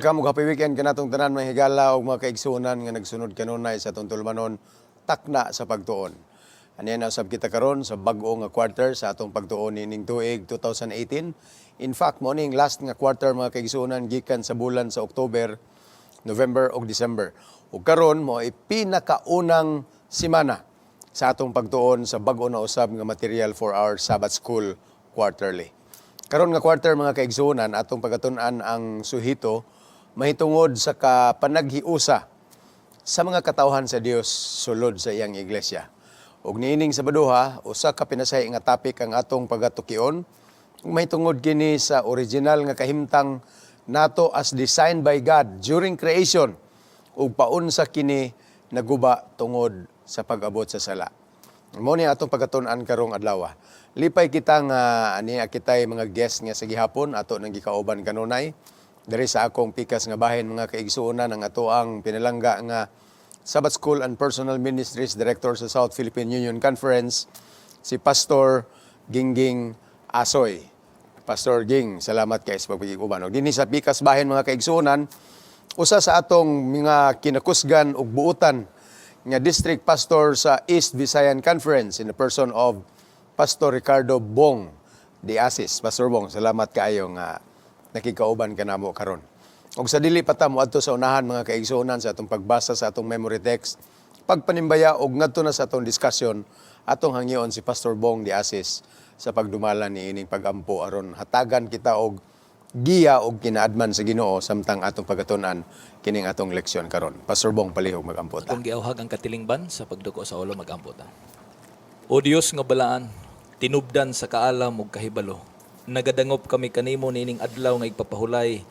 Welcome ug happy weekend kanatong tanan, mga higala ug mga kaigsuonan nga nagsunod kanunay sa atong tulumanon, Takna sa Pagtuon. Aniya na usab kita karon sa bag-o nga quarter sa atong pagtuon niining tuig 2018. In fact, mao ning last nga quarter, mga kaigsuonan, gikan sa bulan sa October, November ug December. Ug karon mao ay pinakaunang semana sa atong pagtuon sa bag-o na usab nga material for our Sabbath School quarterly. Karon nga quarter, mga kaigsuonan, atong pagatun-an ang suhito mahitungod sa kapanaghiusa sa mga katawhan sa Dios sulod sa iyang iglesia. Ug niining Sabadoha, usa ka pinasay nga topic ang atong pagatukion mahitungod kini sa original nga kahimtang nato as designed by God during creation ug paunsa kini naguba tungod sa pag-abot sa sala. Mao ni atong pagatun-an karong adlaw. Lipay kita nga ani kitay mga guest nga sa gihapon ato nang gikauban kanunay. Diri sa akong pikas nga bahin, mga kaigsuonan, ang atoang pinalangga nga Sabbath School and Personal Ministries Director sa South Philippine Union Conference, si Pastor Gingging Asoy. Pastor Ging, salamat kay sa pagpakig-uban. Ug dinhi sa pikas bahin, mga kaigsuonan, usa sa atong mga kinakusgan ug buutan nga district pastor sa East Visayan Conference in the person of Pastor Ricardo Bong de Asis. Pastor Bong, salamat kaayo nga nakikauban ka namo karon. Ug sa dili pa ta moadto sa unahan, mga kaigsuonan, sa atong pagbasa sa atong memory text, pagpanimbaya og ngadto na sa atong discussion, atong hangyoon si Pastor Bong de Asis sa pagdumala ni ining pagampo aron hatagan kita og giya og kinaadman sa Ginoo samtang atong pagatun-an kining atong leksyon karon. Pastor Bong, palihog magampo ta. Akong giawhag ang katilingban sa pagduko sa ulo, magampo ta. O Dios nga balaan, tinubdan sa kaalam ug kahibalo. Nagadangop kami kanimo niining adlaw nga igpapahulay.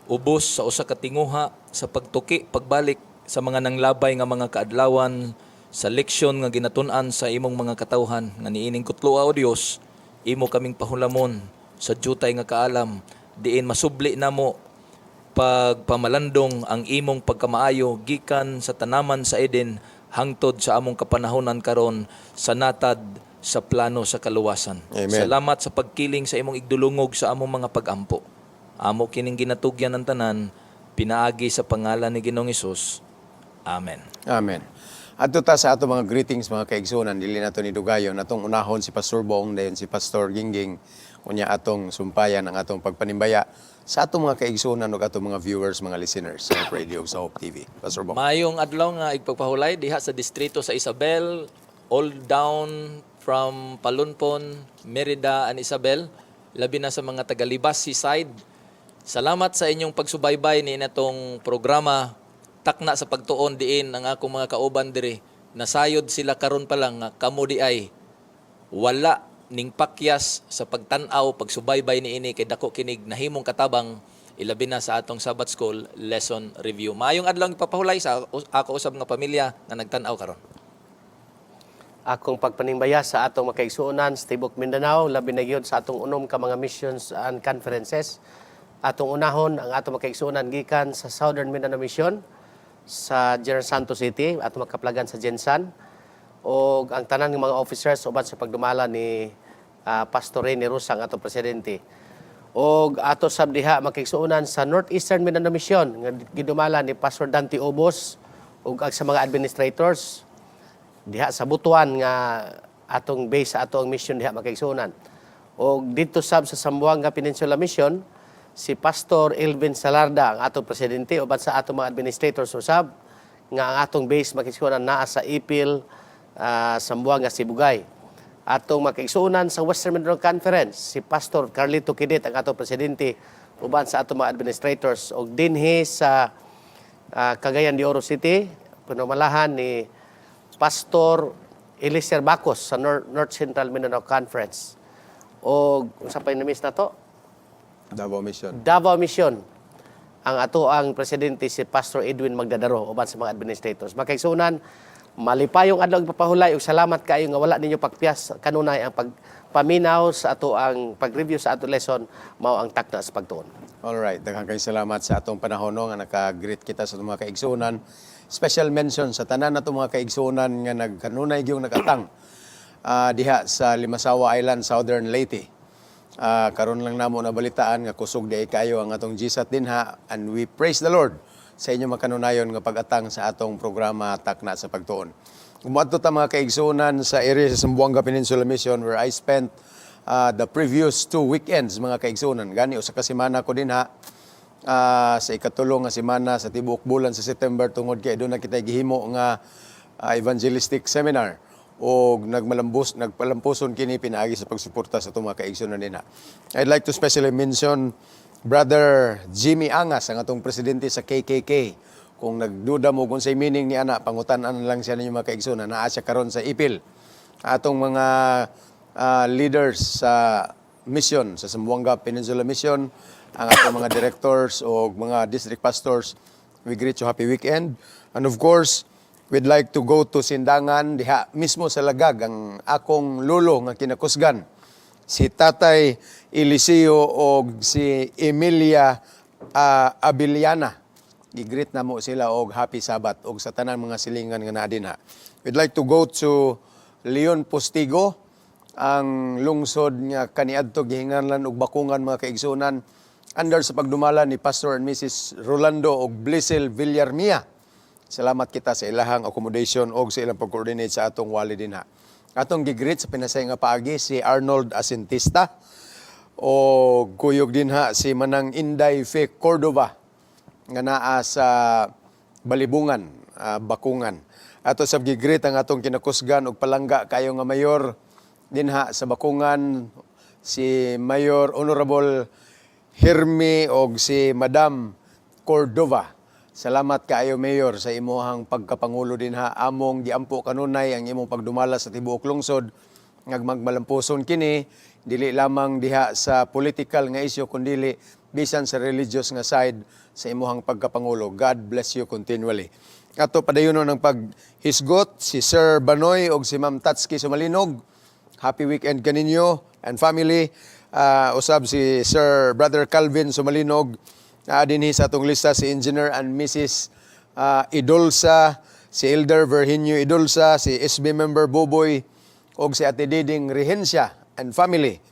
Ubos sa usa ka tinguha sa pagtuki pagbalik sa mga nanglabay nga mga kaadlawan sa leksyon nga ginatun-an sa imong mga katawhan nga niining kutloa. O Dios, imo kaming pahulamon sa jutay nga kaalam diin masubli namo pagpamalandong ang imong pagkamaayo gikan sa tanaman sa Eden hangtod sa among kapanahonan karon sa natad sa plano sa kaluwasan. Amen. Salamat sa pagkiling sa imong igdulungog sa among mga pagampo. Amo kining ginatugyan ng tanan pinaagi sa pangalan ni Ginoong Hesus. Amen. Amen. Adto ta sa ato mga greetings, mga kaigsuonan, dili nato ni dugayon. Atong unahon si Pastor Bong, dayon si Pastor Gingging, unya atong sumpayan ang atong pagpanimbaya sa atong mga kaigsuonan ug atong mga viewers, mga listeners sa Hope Radio ug sa Hope TV. Pastor Bong. Maayong adlaw nga igpagpahulay diha sa distrito sa Isabel, all down from Palunpon, Merida and Isabel, labi na sa mga taga-Libas Seaside. Salamat sa inyong pagsubaybay ni natong programa Takna sa Pagtuon, diin ang akong mga kauban diri. Nasayod sila karon pa lang nga kamo di ay wala ning pakyas sa pagtan-aw, pagsubaybay niini kay dako kinig nahimong katabang, ilabi na sa atong Sabbath School lesson review. Maayong adlaw ipapahulay sa ako usab nga pamilya nga nagtan-aw karon. Akong pagpanimbaya sa atong makaigsuonan sa tibok Mindanao, labi na gyud sa atong unom ka mga missions and conferences. Atong unahon ang atong makaigsuonan gikan sa Southern Mindanao Mission sa General Santos City, atong makaplagan sa GenSan ug ang tanan ng mga officers uban sa pagdumala ni Pastor Rene Rosa, ang atong presidente. Og ato sab diha makigsuonan sa Northeastern Mindanao Mission nga gidumala ni Pastor Dante Obos ug ang sa mga administrators diha sa Butuan nga atong base sa atong mission diha, makaigsuonan. Og dito sab sa Zamboanga Peninsula Mission, si Pastor Elvin Salarda ang atong presidente uban sa atong mga administrators usab nga ang atong base, makaigsuonan, naa sa Ipil, Zamboanga Sibugay. Atong makaigsuonan sa Western Mindanao Conference, si Pastor Carlito Kidit ang atong presidente uban sa atong mga administrators, og dinhi sa Cagayan de Oro City, pinumalahan ni Pastor Eliezer Bacos sa North Central Mindanao Conference. O unsa pa yung na-miss na to? Davao Mission. Davao Mission. Ang ato ang presidente si Pastor Edwin Magdadaro uban sa mga administrators. Makaigsuonan, malipayong adlaw ipapahulay ug salamat kaayo nga wala ninyo pagpiyas kanunay ang pagpaminaw sa ato ang pag-review sa ato lesson, mao ang Takna sa Pagtuon. All right, daghang kay salamat sa atong panahon, no, nga naka-greet kita sa atong mga kaigsuonan. Special mention sa tanan natong mga kaigsuonan nga nagkanunay gyud nagatang diha sa Limasawa Island, Southern Leyte. Karon lang namo nabalitaan nga kusog diay kayo ang atong GSAT dinha and we praise the Lord sa inyong makanunayon nga pag-atang sa atong programa Takna sa Pagtuon. Muadto ta, mga kaigsuonan, sa area sa Zamboanga Peninsula Mission where I spent the previous 2 weekends, mga kaigsuonan. Gani usa ka semana ko dinha sa ikatulo nga semana sa tibuok bulan sa September tungod kay duna kita gihimo nga evangelistic seminar og nagmalambos nagpalampuson kini pinaagi sa pagsuporta sa atong mga kaigsuonan dinha. I'd like to specially mention Brother Jimmy Angas, ang atong presidente sa KKK. Kung nagduda mo kung unsay meaning ni ana, pangutan-an lang siya ninyo, mga kaigsuonan. Naa siya karon sa Ipil. Atong mga leaders sa mission sa Zamboanga Peninsula Mission, ang atong mga directors o mga district pastors, we greet you, happy weekend. And of course, we'd like to go to Sindangan, diha mismo sa Lagag, ang akong lolo nga kinakusgan, si Tatay Eliseo og si Emilia Abiliana. Gi-greet namo sila og happy Sabbath og sa tanan mga silingan nga naa dinha. We'd like to go to Leon Postigo, ang lungsod nga kaniadto gihinganlan og bakungan, mga kaigsuonan, under sa pagdumala ni Pastor and Mrs. Rolando og Blissel Villarmia. Salamat kita sa ilahang accommodation og sa ilang pag-coordinate sa atong wali dinha. Atong gi-greet sa pinasay nga paagi si Arnold Asentista o kuyog dinha si Manang Inday Fe Cordova nga naa sa Balibungan, Bakungan. Ato sab gi-greet ang atong kinakusgan og palangga kayo nga mayor dinha sa Bakungan, si Mayor Honorable Hermie og si Madam Cordova. Salamat kaayo, Mayor, sa imuhang pagkapangulo dinha. Among giampo kanunay ang imong pagdumala sa tibuok lungsod nga magmalampuson kini dili lamang diha sa political nga isyu kundili bisan sa religious nga side sa imuhang pagkapangulo. God bless you continually. Ato padayonon ang paghisgot si Sir Banoy og si Ma'am Tatski Sumalinog. Happy weekend kaninyo and family. Usab si Sir Brother Calvin Sumalinog. Naa dinhi sa atong lista si Engineer and Mrs. Idolsa, si Elder Virginio Idolsa, si SB member Boboy og si Ate Diding Regencia and family.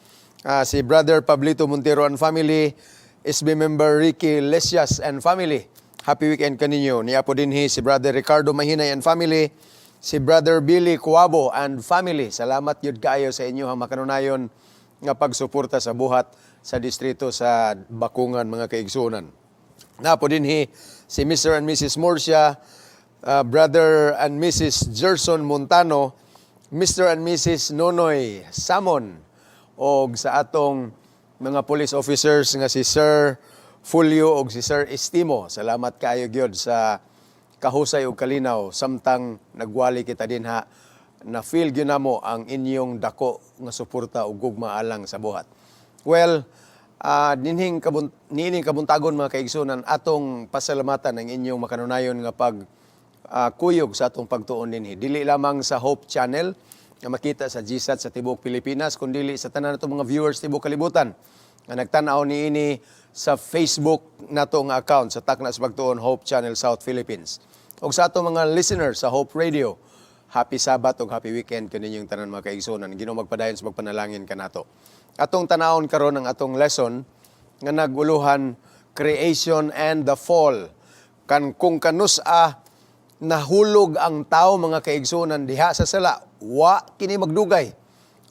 Si Brother Pablito Montero and family, SB member Ricky Lesias and family. Happy weekend kaninyo. Naa po dinhi si Brother Ricardo Mahinay and family, si Brother Billy Cuabo and family. Salamat yun kaayo sa inyo ang makanunayon nga pagsuporta sa buhat sa distrito sa Bakungan, mga kaigsuonan. Naa po dinhi si Mr. and Mrs. Murcia, Brother and Mrs. Gerson Montano, Mr. and Mrs. Nonoy Samon, og sa atong mga police officers nga si Sir Fulio og si Sir Estimo. Salamat kaayo gyud sa kahusay ug kalinaw samtang nagwali kita dinha. Na feel gyud namo ang inyong dako nga suporta ug gugma alang sa buhat. Well, dinhing niining kabuntagon, mga kaigsunan, atong pasalamatan ang inyong makanunayon nga pag kuyog sa atong pagtuon dinhi. Dili lamang sa Hope Channel nga makita sa GSAT sa tibuok Pilipinas, kundili sa tanan natong mga viewers tibuok kalibutan nga nagtan-aw niini sa Facebook nato nga account sa Takna sa Pagtuon Hope Channel South Philippines. Ug sa atong mga listeners sa Hope Radio, happy Sabbath ug happy weekend kaninyong tanan, mga kaigsuonan. Ginoo magpadayon sa pagpanalangin kanato. Atong tanawon karon ang atong lesson nga naguluhan "Creation and the Fall." Kan kung kanus-a nahulog ang tao, mga kaigsuonan, diha sa sala, wa kini magdugay.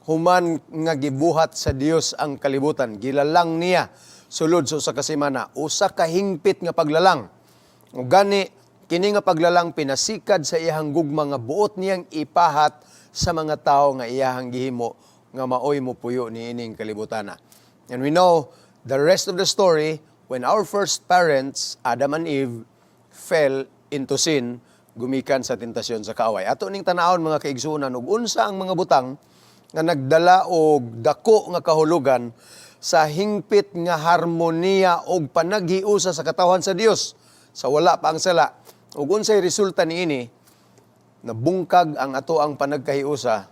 Human nga gibuhat sa Dios ang kalibutan, gilalang niya sulod sa usa ka semana, usa ka hingpit nga paglalang. Ug gani kini nga paglalang pinasikad sa iyahang gugma nga buot niyang ipahat sa mga tawo nga iyahang gihimo nga maoy mopuyo niining kalibutana. And we know the rest of the story when our first parents, Adam and Eve, fell into sin gumikan sa tentasyon sa kaaway. Ato ning tanawon, mga kaigsuonan, ug unsa ang mga butang nga nagdala og dako nga kahulugan sa hingpit nga harmoniya og panaghiusa sa katawhan sa Dios sa wala pa ang sala. Ug unsay resulta niini, nabungkag ang ato ang panagkahiusa,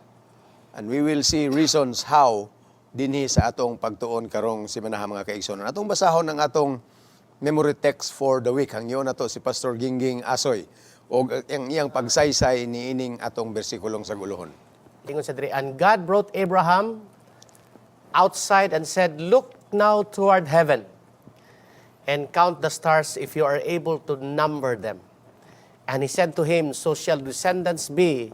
and we will see reasons how dinhi sa atong pagtuon karong semanaha, mga kaigsuonan. Atong basahon ang atong memory text for the week. Hangyo nato si Pastor Gingging Asoy og ang iyang pagsaysay niining atong bersikulong sa guluhon. Ingon sa diri, "And God brought Abraham outside and said, "Look now toward heaven and count the stars, if you are able to number them." And he said to him, "So shall descendants be."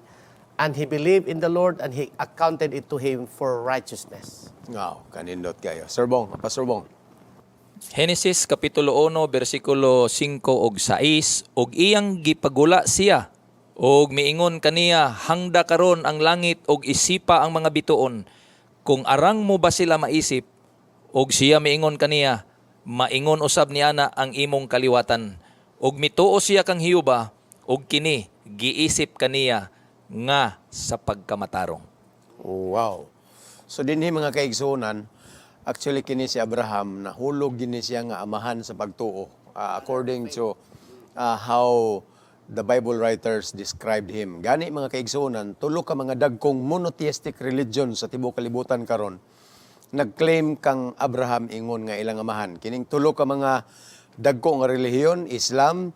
And he believed in the Lord, and he accounted it to him for righteousness. Wow, kanindot kayo. Sir Bong, Pastor Bong. Genesis kapitulo 1 bersikulo 5 ug 6, "Ug iyang gipagula siya ug miingon kaniya, 'Hangda karon ang langit ug isipa ang mga bituon, kung arang mo ba sila maisip.' Ug siya miingon kaniya, 'Maingon usab niana ang imong kaliwatan.' Ug mituo siya kang Jehova, ug kini giisip kaniya nga sa pagkamatarong." Wow. So dinhi, mga kaigsuonan, actually kini si Abraham nahulog gini siya nga amahan sa pagtuo, according to how the Bible writers described him. Gani, mga kaigsuonan, tulo ka mga dagkong monotheistic religion sa tibuok kalibutan karon nag-claim kang Abraham ingon nga ilang amahan. Kining tulo ka mga dagko nga relihiyon, Islam,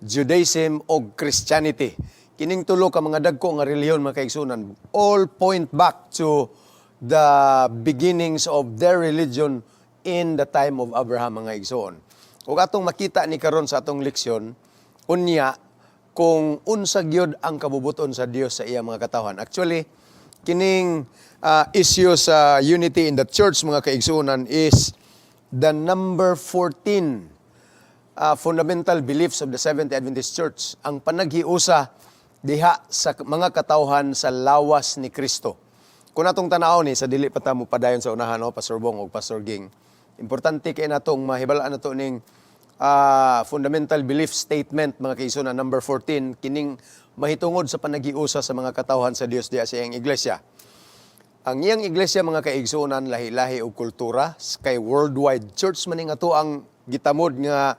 Judaism o Christianity. Kining tulo ka mga dagko nga relihiyon, mga kaigsuonan, all point back to the beginnings of their religion in the time of Abraham, mga igsoon. Ug atong makita ni karon sa atong leksyon unya kung unsa gyud ang kabubuton sa Dios sa iya mga katawhan. Actually, kining issue sa unity in the church, mga kaigsuonan, is the number 14 fundamental beliefs of the Seventh-day Adventist Church. Ang panaghiusa diha sa mga katawhan sa lawas ni Kristo. Kung atong tanaw ni sa dili pa ta mo padayon sa unahan, no, Pastor Bong ug Pastor Ging. Importante kay natong mahibalaan nato ning fundamental belief statement, mga kaigsuonan, number 14, kining mahitungod sa panaghiusa sa mga katawhan sa Dios diha sa iyang iglesia. Ang iyang iglesia, mga kaigsuonan, lahi-lahi og kultura kay worldwide church man ning ato ang gitamod nga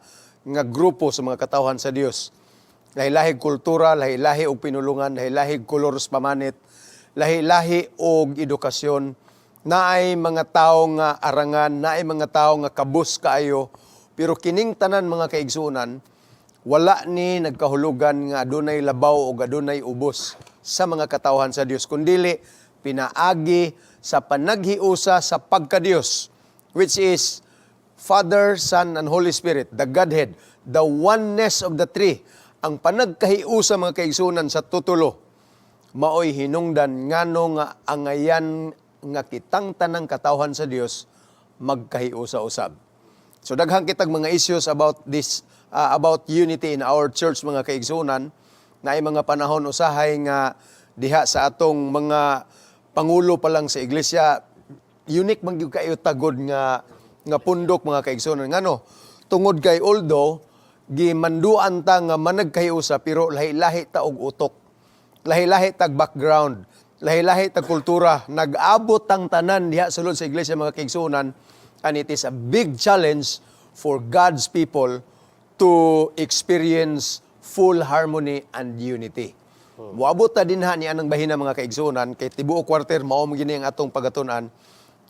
nga grupo sa mga katawhan sa Dios. Lahi-lahi og kultura, lahi-lahi og pinulungan, lahi-lahi og kolor sa pamanit, lahi-lahi og edukasyon, naay mga tawo nga arangan, naay mga tawo nga kabus kaayo, pero kining tanan, mga kaigsuonan, wala ni nagkahulugan nga adunay labaw o adunay ubos sa mga katawhan sa Dios, kundili pinaagi sa panaghiusa sa pagkadiyos, which is Father, Son, and Holy Spirit, the Godhead, the oneness of the three. Ang panagkahiusa, mga kaigsuonan, sa tutulo maoy hinungdan ngano nga angayan nga kitang tanang katawhan sa Dios magkahiusa usab. So daghan kitag mga issues about this, about unity in our church, mga kaigsuonan. Naay mga panahon usahay nga diha sa atong mga pangulo pa lang sa iglesia, unique man gyud kayo tagod nga nga pundok, mga kaigsuonan. Ngano? Tungod kay although gimanduan ta nga managkahiusa, pero lahi-lahi ta og utok, lahi-lahi tag background, lahi-lahi tag kultura. Nag-abot ang tanan diha sulod sa iglesia, mga kaigsuonan, and it is a big challenge for God's people to experience full harmony and unity. Muabot ta dinha ni anang bahina, mga kaigsuonan, kay tibuok quarter mao man gini ang atong pagatun-an.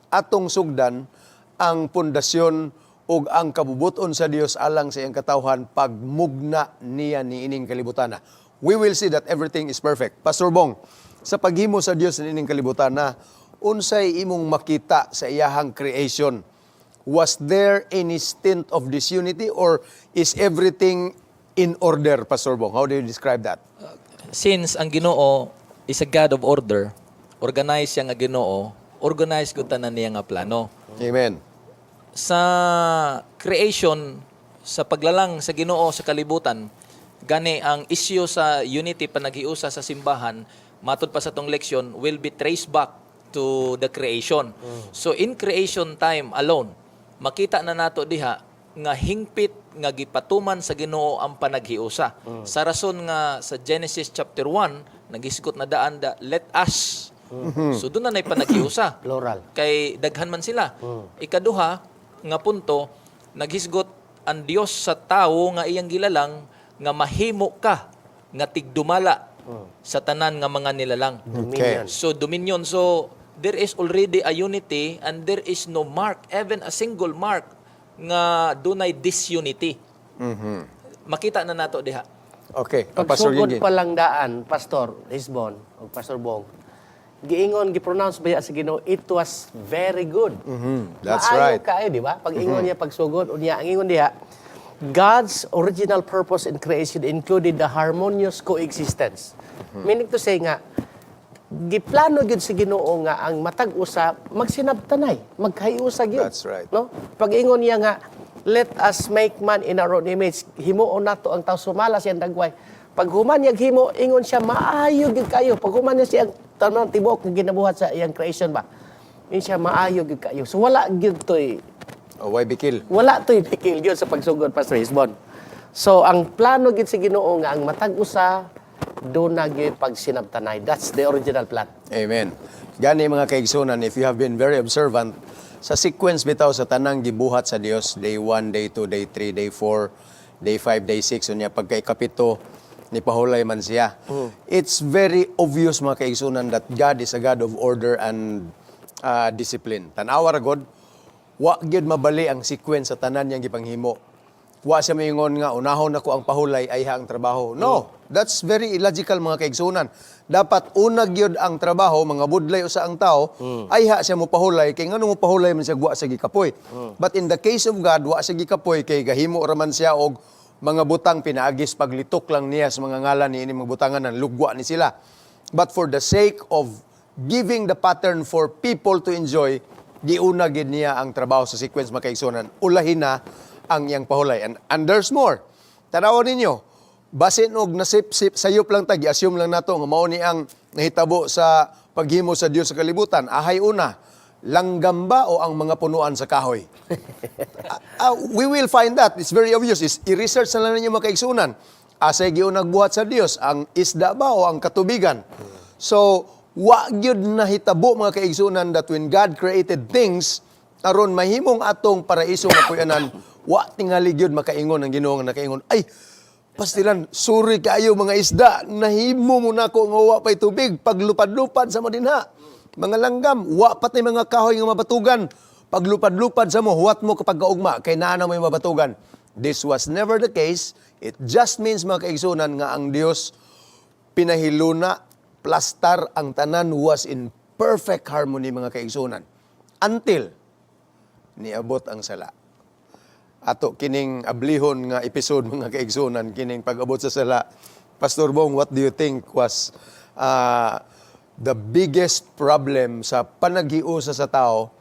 Atong sugdan ang pundasyon ug ang kabubuton sa Dios alang sa iyang katawhan pagmugna niya niining kalibutana. We will see that everything is perfect. Pastor Bong, sa paghimo sa Dios niining kalibutana, unsay imong makita sa iyahang creation? Was there any stint of disunity or is everything in order, Pastor Bong? How do you describe that? Since ang Ginoo is a God of order, organize siya nga Ginoo, organize gud tanan niya nga plano. Amen. Sa creation, sa paglalang sa Ginoo sa kalibutan, gani ang issue sa unity, panaghiusa sa simbahan, matud pa sa tong leksyon, will be traced back to the creation. So in creation time alone, makita na nato diha nga hingpit nga gipatuman sa Ginoo ang panaghiusa. Sa rason nga sa Genesis chapter 1, nagisgot na daan da, "Let us." So doon na na'y panaghiusa. Plural. Kay daghan man sila. Ikaduha nga punto, naghisgot ang Dios sa tawo nga iyang gilalang nga mahimo ka nga tigdumala sa tanan nga mga nilalang. Dominion. So dominion. So there is already a unity and there is no mark, even a single mark nga dunay disunity. Makita na nato diha. Okay. Pastor Pagsugod Gingging. pa lang daan, Pastor Hisbon o Pastor Bong, Giingon, gipronounce ba sa Ginoo, "It was very good." That's Maayo right. kaayo, di ba? Pag ingon niya pagsugod, unya ang ingon diha, God's original purpose in creation included the harmonious coexistence. Meaning to say nga, giplano gyud sa Ginoo nga ang matag usa magsinabtanay, magkahiusa gyud. That's right. No? Pag ingon niya nga, "Let us make man in our own image," himuon nato ang tao sumala siyang dagway. Pag human niya himo, ingon siya, maayo gyud kayo. Pag human niya siyang tanan tibuok nga ginabuhat sa iyang creation ba, ingon siya, maayo gyud kayo. So wala gyud toy Oh, why bikil? Wala to'y bikil gyud sa pagsugod, Pastor Hisbon. So ang plano gyud sa Ginoo nga ang matag usa duna gyud pagsinabtanay. That's the original plan. Amen. Gani, mga kaigsunan, if you have been very observant, sa sequence bitaw sa tanang gibuhat sa Dios, day 1, day 2, day 3, day 4, day 5, day 6, unya pagka ikapito, ni pahulay man siya. It's very obvious, mga kaigsunan, that God is a God of order and discipline. Tanawa ra god, wa gyud mabali ang sequence sa tanan niyang gipanghimo. Wa siya moingon nga unahon nako ang pahulay, ayha ang trabaho. No, that's very illogical, mga kaigsunan. Dapat una gyud ang trabaho, mga budlay usa ang tao, ayha siya mo pahulay kay ngano mo pahulay man siya, wa siya gikapoy? But in the case of God, wa siya gikapoy kay gahimo ra man siya og mga butang pinaagis paglitok lang niya sa mga ngalan ni ini mga butangan ng lugwa ni sila. But for the sake of giving the pattern for people to enjoy, giuna gid niya ang trabaho sa sequence, mga kaigsunan. Ulahin na ang iyang pahulay. And there's more. Tanawan ninyo, basin og nasip-sip, sayop lang tagi, assume lang nato nga mao ni ang nahitabo sa paghimo sa Dios sa kalibutan. Ahay una, langgam ba o ang mga punuan sa kahoy? We will find that. It's very obvious. Is i-research na lang ninyo, mga kaigsunan. Asay giunag buhat sa Dios, ang isda ba o ang katubigan? So, wa gyud nahitabo, mga kaigsunan, that when God created things aron mahimong atong paraiso nga puy-anan, wa tingali gyud makaingon ang Ginoo nga nakaingon, "Ay, pastilan, sorry kaayo mga isda, nahimo mo nako nga wa pay tubig, paglupad-lupad sa mo dinha. Mga langgam, wa patay mga kahoy nga mabatugan. Paglupad-lupad sa mo, huwat mo kapag kaugma, kay naa na mo'y mabatugan." This was never the case. It just means, mga kaigsunan, nga ang Dios pinahiluna, plastar ang tanan was in perfect harmony, mga kaigsunan. Until niabot ang sala. Ato kining ablihon nga episode, mga kaigsunan, kining pag-abot sa sala. Pastor Bong, what do you think was the biggest problem sa panaghiusa sa tao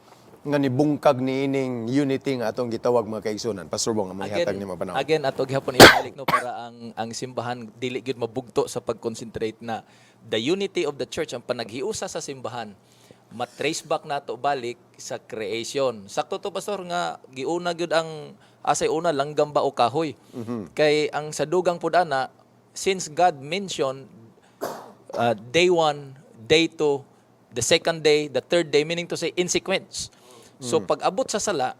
nga nibungkag niining unity nga atong gitawag, mga kaigsunan? Pastor Bong, ang mga hatag nimo panahon. Again, ato gihapon ibalik, no, para ang simbahan dili gyud mabugto sa pag-concentrate na the unity of the church, ang panaghiusa sa simbahan, ma-trace back nato balik sa creation. Sakto to, Pastor, nga giuna gyud ang asay una, langgam ba o kahoy? Kay ang sa dugang pud ana, since God mentioned day 1, day 2, the second day, the third day, meaning to say in sequence. So pag abot sa sala,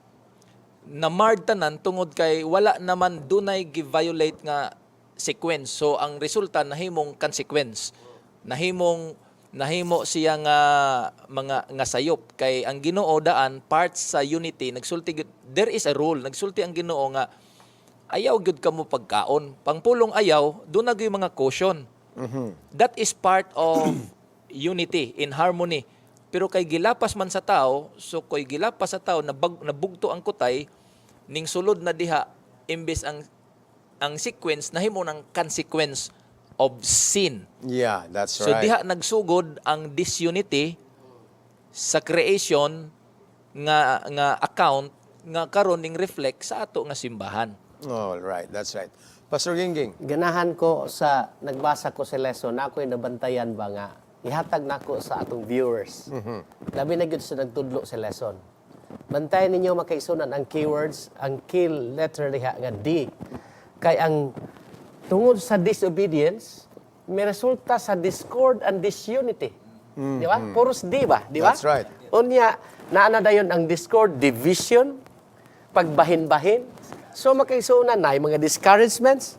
namard tanan tungod kay wala naman dunay gi-violate nga sequence. So ang resulta nahimong consequence. Nahimong nahimo siya nga mga nga sayop kay ang Ginoo daan parts sa unity nagsulti gyud, there is a rule, nagsulti ang Ginoo nga ayaw gyud kamo pagkaon. Pangpulong ayaw, duna gyud mga caution. That is part of unity in harmony. Pero kay gilapas man sa tao, so koy gilapas sa tao, nabugto ang kutay ning sulod na diha, imbes ang sequence nahimo ng consequence of sin. Yeah, that's So right. diha nagsugod ang disunity sa creation nga account nga karon ning reflect sa ato nga simbahan. All right, that's right. Pastor Gingging. Ganahan ko sa nagbasa ko sa lesson na ako'y nabantayan ba nga ihatag nako sa atong viewers. Labi na gyud sa nagtudlo sa lesson. Bantayan ninyo, makaigsunan, ang keywords, ang key letter diha nga D. Kay ang tungod sa disobedience, may resulta sa discord and disunity. Di ba? Puros D ba? Di ba? That's right. Unya, naa na dayon ang discord, division, pagbahin-bahin. So makaigsunan na mga discouragements.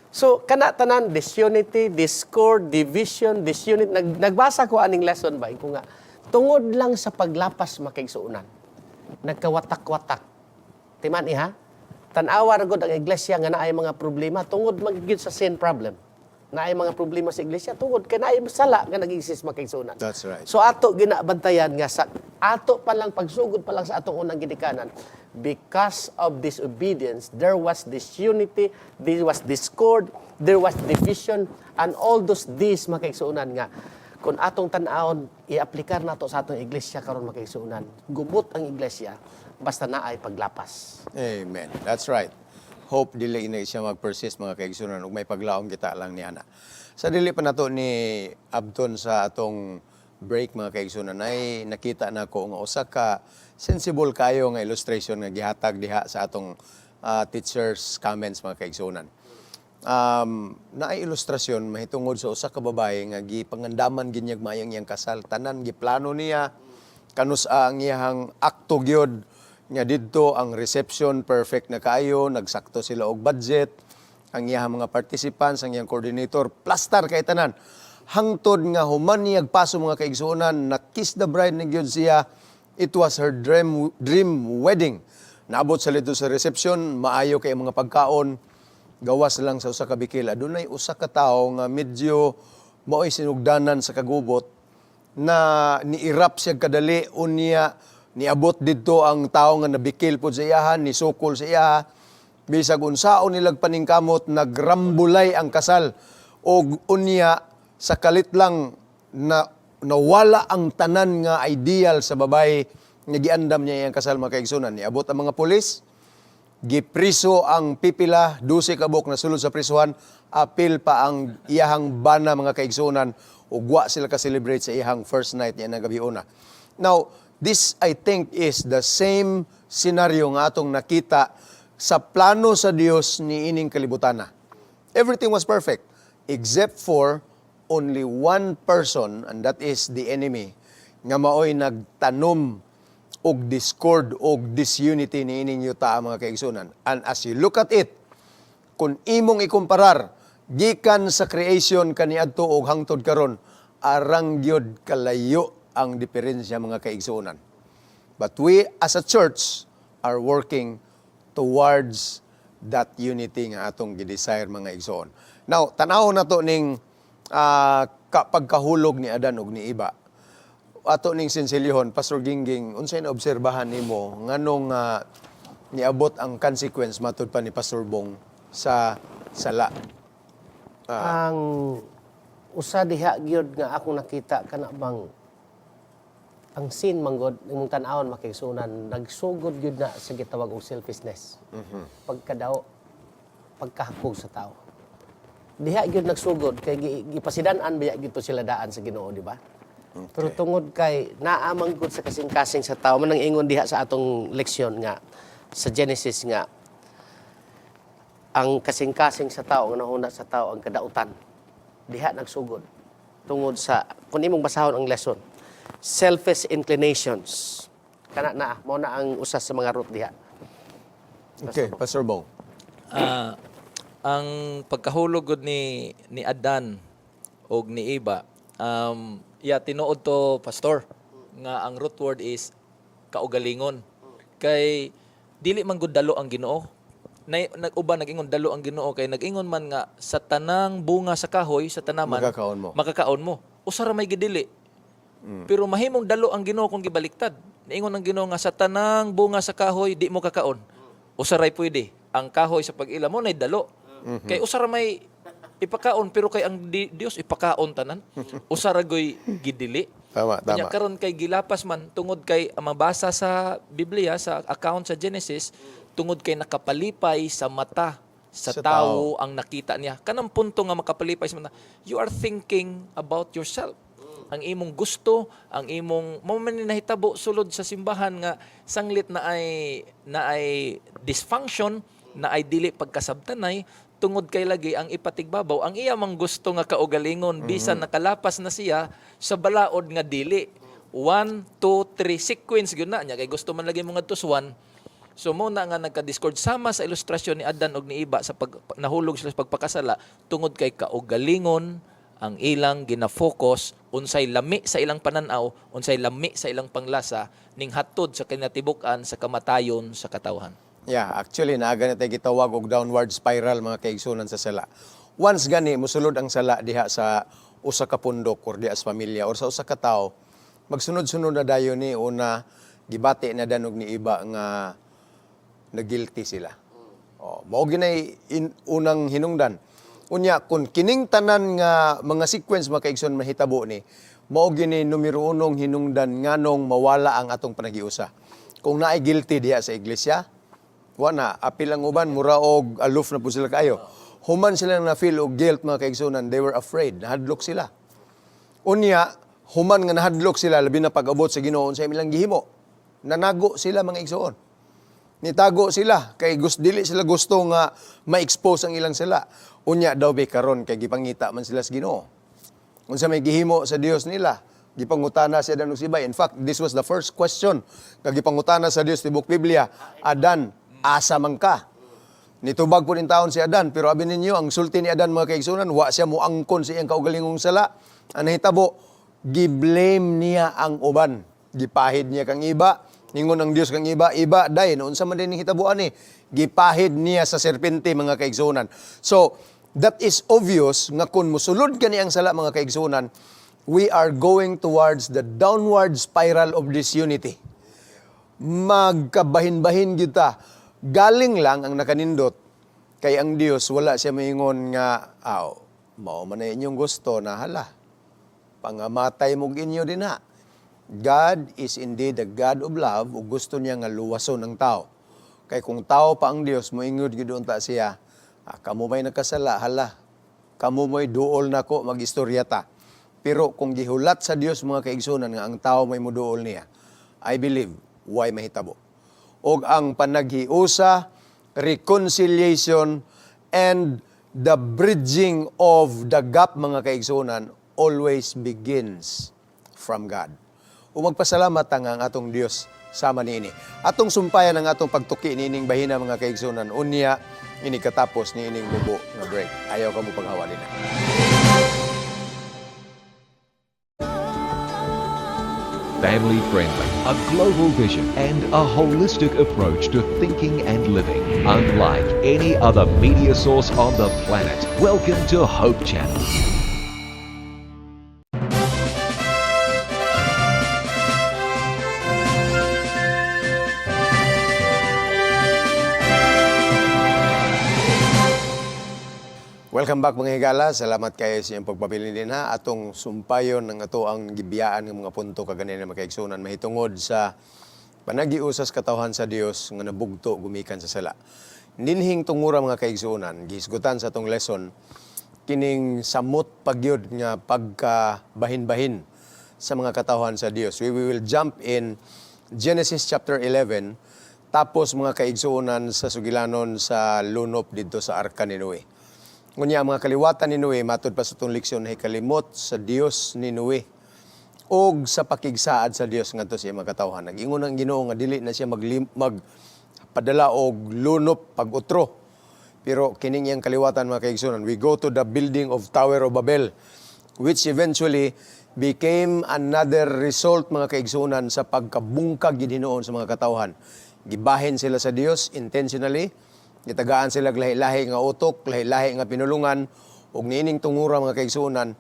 So kana tanan, disunity, discord, division, disunity. Nagbasa ko aning lesson ba ko nga tungod lang sa paglapas, makaigsuonan, nagkawatak-watak. Timan iha? Tan-awa ra gud ang iglesia nga naay mga problema tungod man gyud sa sin problem. Naay mga problema sa iglesia tungod kay naay sala nga nag-exist, mga kaigsuonan. That's right. So ato ginabantayan nga sa ato pa lang, pagsugod pa lang sa atong unang ginikanan, because of disobedience there was disunity, there was discord, there was division, and all those these, mga kaigsuonan, nga kung atong tan-awon, iaplikar nato sa atong iglesia karon, mga kaigsuonan, gubot ang iglesia basta naay paglapas. Amen. That's right. Hope dili na siya mag-persist, mga kaigsunan, ug may paglaom kita lang ni ana. Sa dili pa nato ni abton sa atong break, mga kaigsunan, ay nakita na ko nga usa ka sensible kayo nga illustration nga gihatag diha sa atong teachers' comments, mga kaigsunan. Naay ilustrasyon mahitungod sa usa ka babae nga gipangandaman ginyag maayong iyang kasal, tanan giplano niya, kanus-a ang iyang akto gyud nga didto ang reception, perfect na kaayo, nagsakto sila og budget, ang iyang mga participants, ang iyang coordinator, plastar kay tanan, hangtod nga human niyag paso, mga kaigsuonan, na kiss the bride na gyud siya. It was her dream wedding. Naabot sa dito sa reception, maayo kay ang mga pagkaon, gawas lang sa usa ka bikil. Adunay usa ka tawo nga medyo maoy sinugdanan sa kagubot na niirap siya kadali. Unya niabot didto ang tawo nga nabikil pod sa iyahan, nisukol sa iyaha. Bisag unsaon nilag paningkamot, nagrambulay ang kasal og unya sa kalit lang na nawala ang tanan nga ideal sa babae nga giandam niya iyang kasal, mga kaigsunan. Niabot ang mga pulis, gipriso ang pipila, 12 kabuk na sulod sa prisuhan, apil pa ang iyahang bana, mga kaigsunan, ug wa sila ka-celebrate sa iyahang first night niya ng gabi una. Now, this I think is the same scenario nga atong nakita sa plano sa Dios ni ining kalibutana. Everything was perfect except for only one person, and that is the enemy, nga maoy nagtanom og discord og disunity ni ining yuta, mga kaigsunan. And as you look at it, kung imong ikumparar gikan sa creation kaniadto og hangtod karon, arang gyud kalayo ang diferensya, mga kaigsuonan. But we as a church are working towards that unity nga atong gi-desire, mga igsoon. Now, tanaw na to ning pagkahulog ni Adan ug ni Eva. Ato ning sinsilyohon, Pastor Gingging, unsay naobserbahan nimo nganong niabot ang consequence matud pa ni Pastor Bong sa sala? Ang usa diha gyud nga akong nakita, kana bang ang sin manggod imong tan-awon, makigsunan, nagsugod gyud na sa gitawag og selfishness. Pagkadao, pagkahakog sa tao. Diha gyud nagsugod kay gipasidan-an biya gyud to sila daan sa Ginoo, di ba? Pero tungod kay naa man gud sa kasing-kasing sa tao man ang ingon diha sa atong leksyon nga sa Genesis nga ang kasing-kasing sa tao, ang nahuna sa tao, ang kadautan. Diha nagsugod. Tungod sa, kung imong basahon ang lesson, selfish inclinations. Kana na, mao na ang usa sa mga root diha. Okay, Pastor Bong. Ang pagkahulog gud ni Adan og ni Eva, yeah, tinuod to, pastor, nga ang root word is kaugalingon. Kay dili man gud dalo ang Ginoo. Nay nag-uban nag-ingon dalo ang Ginoo kay nag-ingon man nga sa tanang bunga sa kahoy sa tanaman Makakaon mo. Makakaon mo. Usa ra may gidili. Pero mahimong dalo ang Ginoo kung gibaliktad. Niingon ang Ginoo nga sa tanang bunga sa kahoy di mo kakaon. Usa ray pwede. Ang kahoy sa pag-ila mo nay dalo. Kay usa ra may ipakaon, pero kay ang Dios ipakaon tanan. Usa ra goy gidili. Tama, Unya tama. karon kay gilapas man tungod kay ang mabasa sa Biblia, sa account sa Genesis, tungod kay nakapalipay sa mata sa Sa tao ang nakita niya. Kanang punto nga makapalipay sa mata, you are thinking about yourself. Ang imong gusto, ang imong mao man ni nahitabo sulod sa simbahan nga sanglit na ay dysfunction, na ay dili pagkasabtanay, tungod kay lagi ang ipatigbabaw ang iya mang gusto nga kaugalingon bisan nakalapas na siya sa balaod nga dili. 1 2 3 sequence gyud na niya kay gusto man lagi mo ngadto sa 1. So mo na nga nagka-discord sama sa ilustrasyon ni Adan og ni Eva sa pag nahulog sila sa pagpakasala tungod kay kaugalingon ang ilang gina-focus, unsay lami sa ilang pananaw, unsay lami sa ilang panglasa, ning hatod sa kinatibuk-an sa kamatayon sa katawhan. Yeah, actually naaga na tayo gitawag og downward spiral, mga kaigsunan, sa sala. Once gani mosulod ang sala diha sa usa ka pundok or diha sa pamilya or sa usa ka tawo, magsunod-sunod na dayon ni. Una, gibati na danog ni iba nga na-guilty sila. Oh, mao ginay unang hinungdan. Unya kung kining tanan nga mga sequence, mga kaigsoon, mahitabo ni, mao gini numero unong hinungdan nganong mawala ang atong panaghiusa. Kung naay guilty diha sa iglesia, wa na apil ang uban, mura og aloof na po sila kayo. Human sila na feel og guilt, mga kaigsunan, they were afraid, nahadlok sila. Unya, human nga nahadlok sila, labi na pag-abot sa Ginoo sa ilang gihimo, nanago sila, mga igsoon. Nitago sila kay dili sila gusto nga ma-expose ang ilang sala. Unya daw be karon kay gipangita man sila sa Ginoo. Unsa may gihimo sa Dios nila? Gipangutana si Adan ug si Eva. In fact, this was the first question nga gipangutana sa Dios tibok Biblia. "Adan, asa man ka?" Nitubag po nin taon si Adan, pero abi ninyo, ang sulti ni Adan, mga kaigsunan, wa siya muangkon sa iyang kaugalingong sala. Ang nahitabo, giblame niya ang uban. Gipahid niya kang iba, ningon ang Dios kang iba, "Iba, day, noon sa man din hitabuan ni." Gipahid niya sa serpente, mga kaigsunan. So, that is obvious nga kung musulod kani ang sala, mga kaigsunan, we are going towards the downward spiral of disunity. Magkabahin-bahin kita. Galing lang ang nakanindot kay ang Dios wala siya maingon nga aw mao man na inyong gusto na hala pangamatay mo inyo din ha. God is indeed a God of love ug gusto niya nga luwason ang tao. Kay kung tao pa ang Dios, moingod gyud unta siya, "Ah, kamo may nagkasala, hala. Kamo mo'y duol nako, magistorya ta." Pero kung gihulat sa Dios, mga kaigsunan, nga ang tao may muduol niya, I believe why mahitabo. Og ang panaghiusa, reconciliation, and the bridging of the gap, mga kaigsunan, always begins from God. Ug magpasalamat ang atong Dios sama niini. Atong sumpayan ang atong pagtuki niining bahina, mga kaigsunan, unya ini katapos niining mubo nga break. Ayaw ka mo paghawa nila. Family friendly, a global vision, and a holistic approach to thinking and living. Unlike any other media source on the planet. Welcome to Hope Channel. Welcome back, mga higala. Salamat kayo sa iyong pagpabilin din ha. Atong sumpayon ng ato ang gibiyaan ng mga punto kaganina, mga kaigsunan, mahitungod sa panagiusas katawhan sa Dios nga nabugto gumikan sa sala. Ninhing tungura, mga kaigsunan, gihisgutan sa atong lesson kining samot pagyud nga pagka bahin-bahin sa mga katawhan sa Dios. We will jump in Genesis chapter 11, tapos, mga kaigsuonan, sa sugilanon sa lunop didto sa arka ni Noe. Ngunya ang mga kaliwatan ni Noe, matud pa sa itong leksyon, ay kalimot sa Dios ni Noe og sa pakigsaad sa Dios ngadto sa iyang mga katawhan. Nag-ingon ang Ginoo nga dili na siya magpadala og lunop pag-utro. Pero kining iyang kaliwatan, mga kaigsunan, we go to the building of Tower of Babel, which eventually became another result, mga kaigsunan, sa pagkabungkag gid hinuon sa mga katawhan. Gibahin sila sa Dios intentionally, gitagaan sila og lahi-lahi nga utok, lahi-lahi nga pinulungan, ug niining tungura, mga kaigsunan,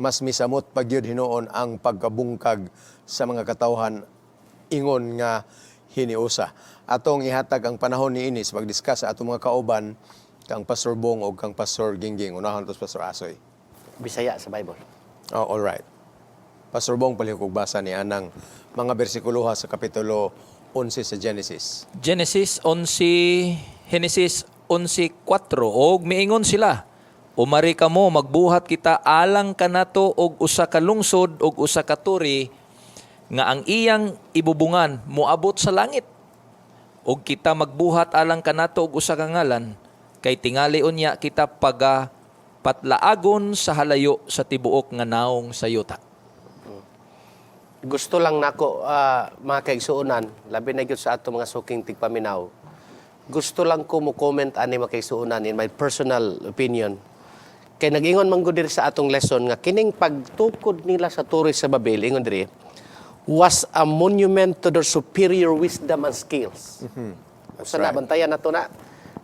mas misamot pa gyud hinuon ang pagkabungkag sa mga katawhan ingon nga hiniusa. Atong ihatag ang panahon niini sa pagdiscuss sa atong mga kauban, kang Pastor Bong o kang Pastor Gingging. Unahon to sa Pastor Asoy. Bisaya sa Bible. Oh, all right. Pastor Bong, palihog basa ni anang mga bersikuloha sa Kapitulo 11 sa Genesis. Genesis 11, Genesis 11:4. Og miingon sila, "Umari kamo, magbuhat kita alang kanato og usa ka lungsod og usa ka turi nga ang iyang ibubungan moabot sa langit. Og kita magbuhat alang kanato og usa ka ngalan, kay tingali unya kita paga patlaagon sa halayo sa tibuok nga naong sa yuta." Gusto lang nako, mga kaigsuonan, labi na gyud sa ato mga suking tigpaminaw. Gusto lang ko mo comment ani, mga kaigsuonan, in my personal opinion. Kay nag-ingon man gud diri sa atong lesson nga kining pagtukod nila sa turi sa Babel, ingon diri, was a monument to their superior wisdom and skills. Usa na Right. bantayan nato na.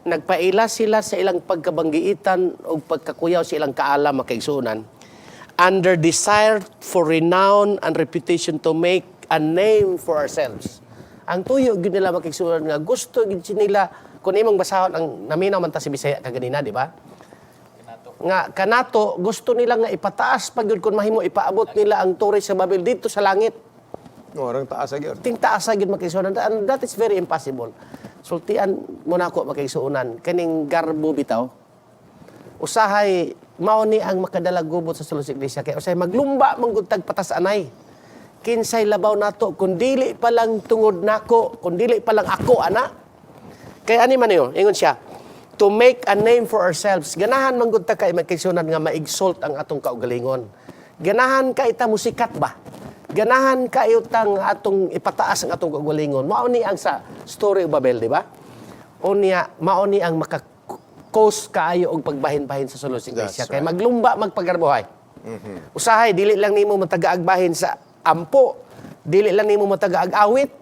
Nagpaila sila sa ilang pagkabanggiitan o pagkakuyaw sa ilang kaalam, mga kaigsuonan, under desire for renown and reputation, to make a name for ourselves. Ang tuyo gyud nila, mga kaigsuonan, nga gusto gyud nila, kung imong basahon ang naminaw man ta si Bisaya kaganina, di ba? Nga kanato gusto nila nga ipataas pa gyud kung mahimo, ipaabot nila ang tore sa Babel dito sa langit. Orang taas gyud. Ting taas gyud, mga kaigsuonan, and that is very impossible. Sultian mo nako, mga kaigsuonan, kaning garbo bitaw. Usahay mao ni ang makadala gubot sa sulod sa iglesia kay usahay maglumba man gud tag patas anay. Kinsay labaw nato kun dili pa lang tungod nako, kun dili pa lang ako ana. Kay ani man yun, ingon siya, to make a name for ourselves. Ganahan man gud ta kay, mga kaigsuonan, nga ma-exalt ang atong kaugalingon. Ganahan ka ita musikat ba? Ganahan kayo tang atong ipataas ang atong kaugalingon. Mao ni ang sa story of Babel, di ba? Unya, mao ni ang maka-cause kaayo og pagbahin-bahin sa sulod sa iglesia. That's Kay maglumba magpagarbohay. Usahay dili lang nimo matagaag bahin sa ampo, dili lang nimo matagaag awit,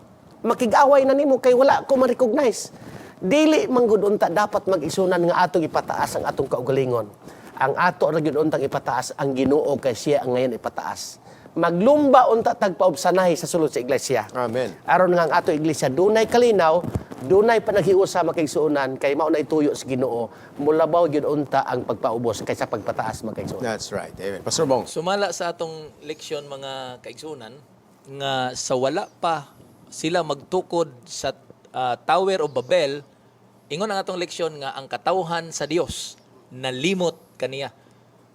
makig-away na nimo kay wala ko ma-recognize. Dili man gud unta dapat mag-isunan nga atong ipataas ang atong kaugalingon. Ang ato ra gyud untang ipataas ang Ginoo kay siya ang ngayon ipataas. Maglumba unta tagpaubsanahi sa sulod sa iglesia. Amen. Aron nga ang ato iglesia dunay kalinaw, dunay panaghiusa, mga kaigsuonan, kay mao na ituyo sa Ginoo, mulabaw gyud unta ang pagpaubos kaysa pagpataas, mga kaigsuonan. That's right. Amen. Pastor Bong. Sumala sa atong leksyon, mga kaigsuonan, nga sa wala pa sila magtukod sa Tower of Babel, ingon ang atong leksyon nga ang katawhan sa Dios nalimot kaniya.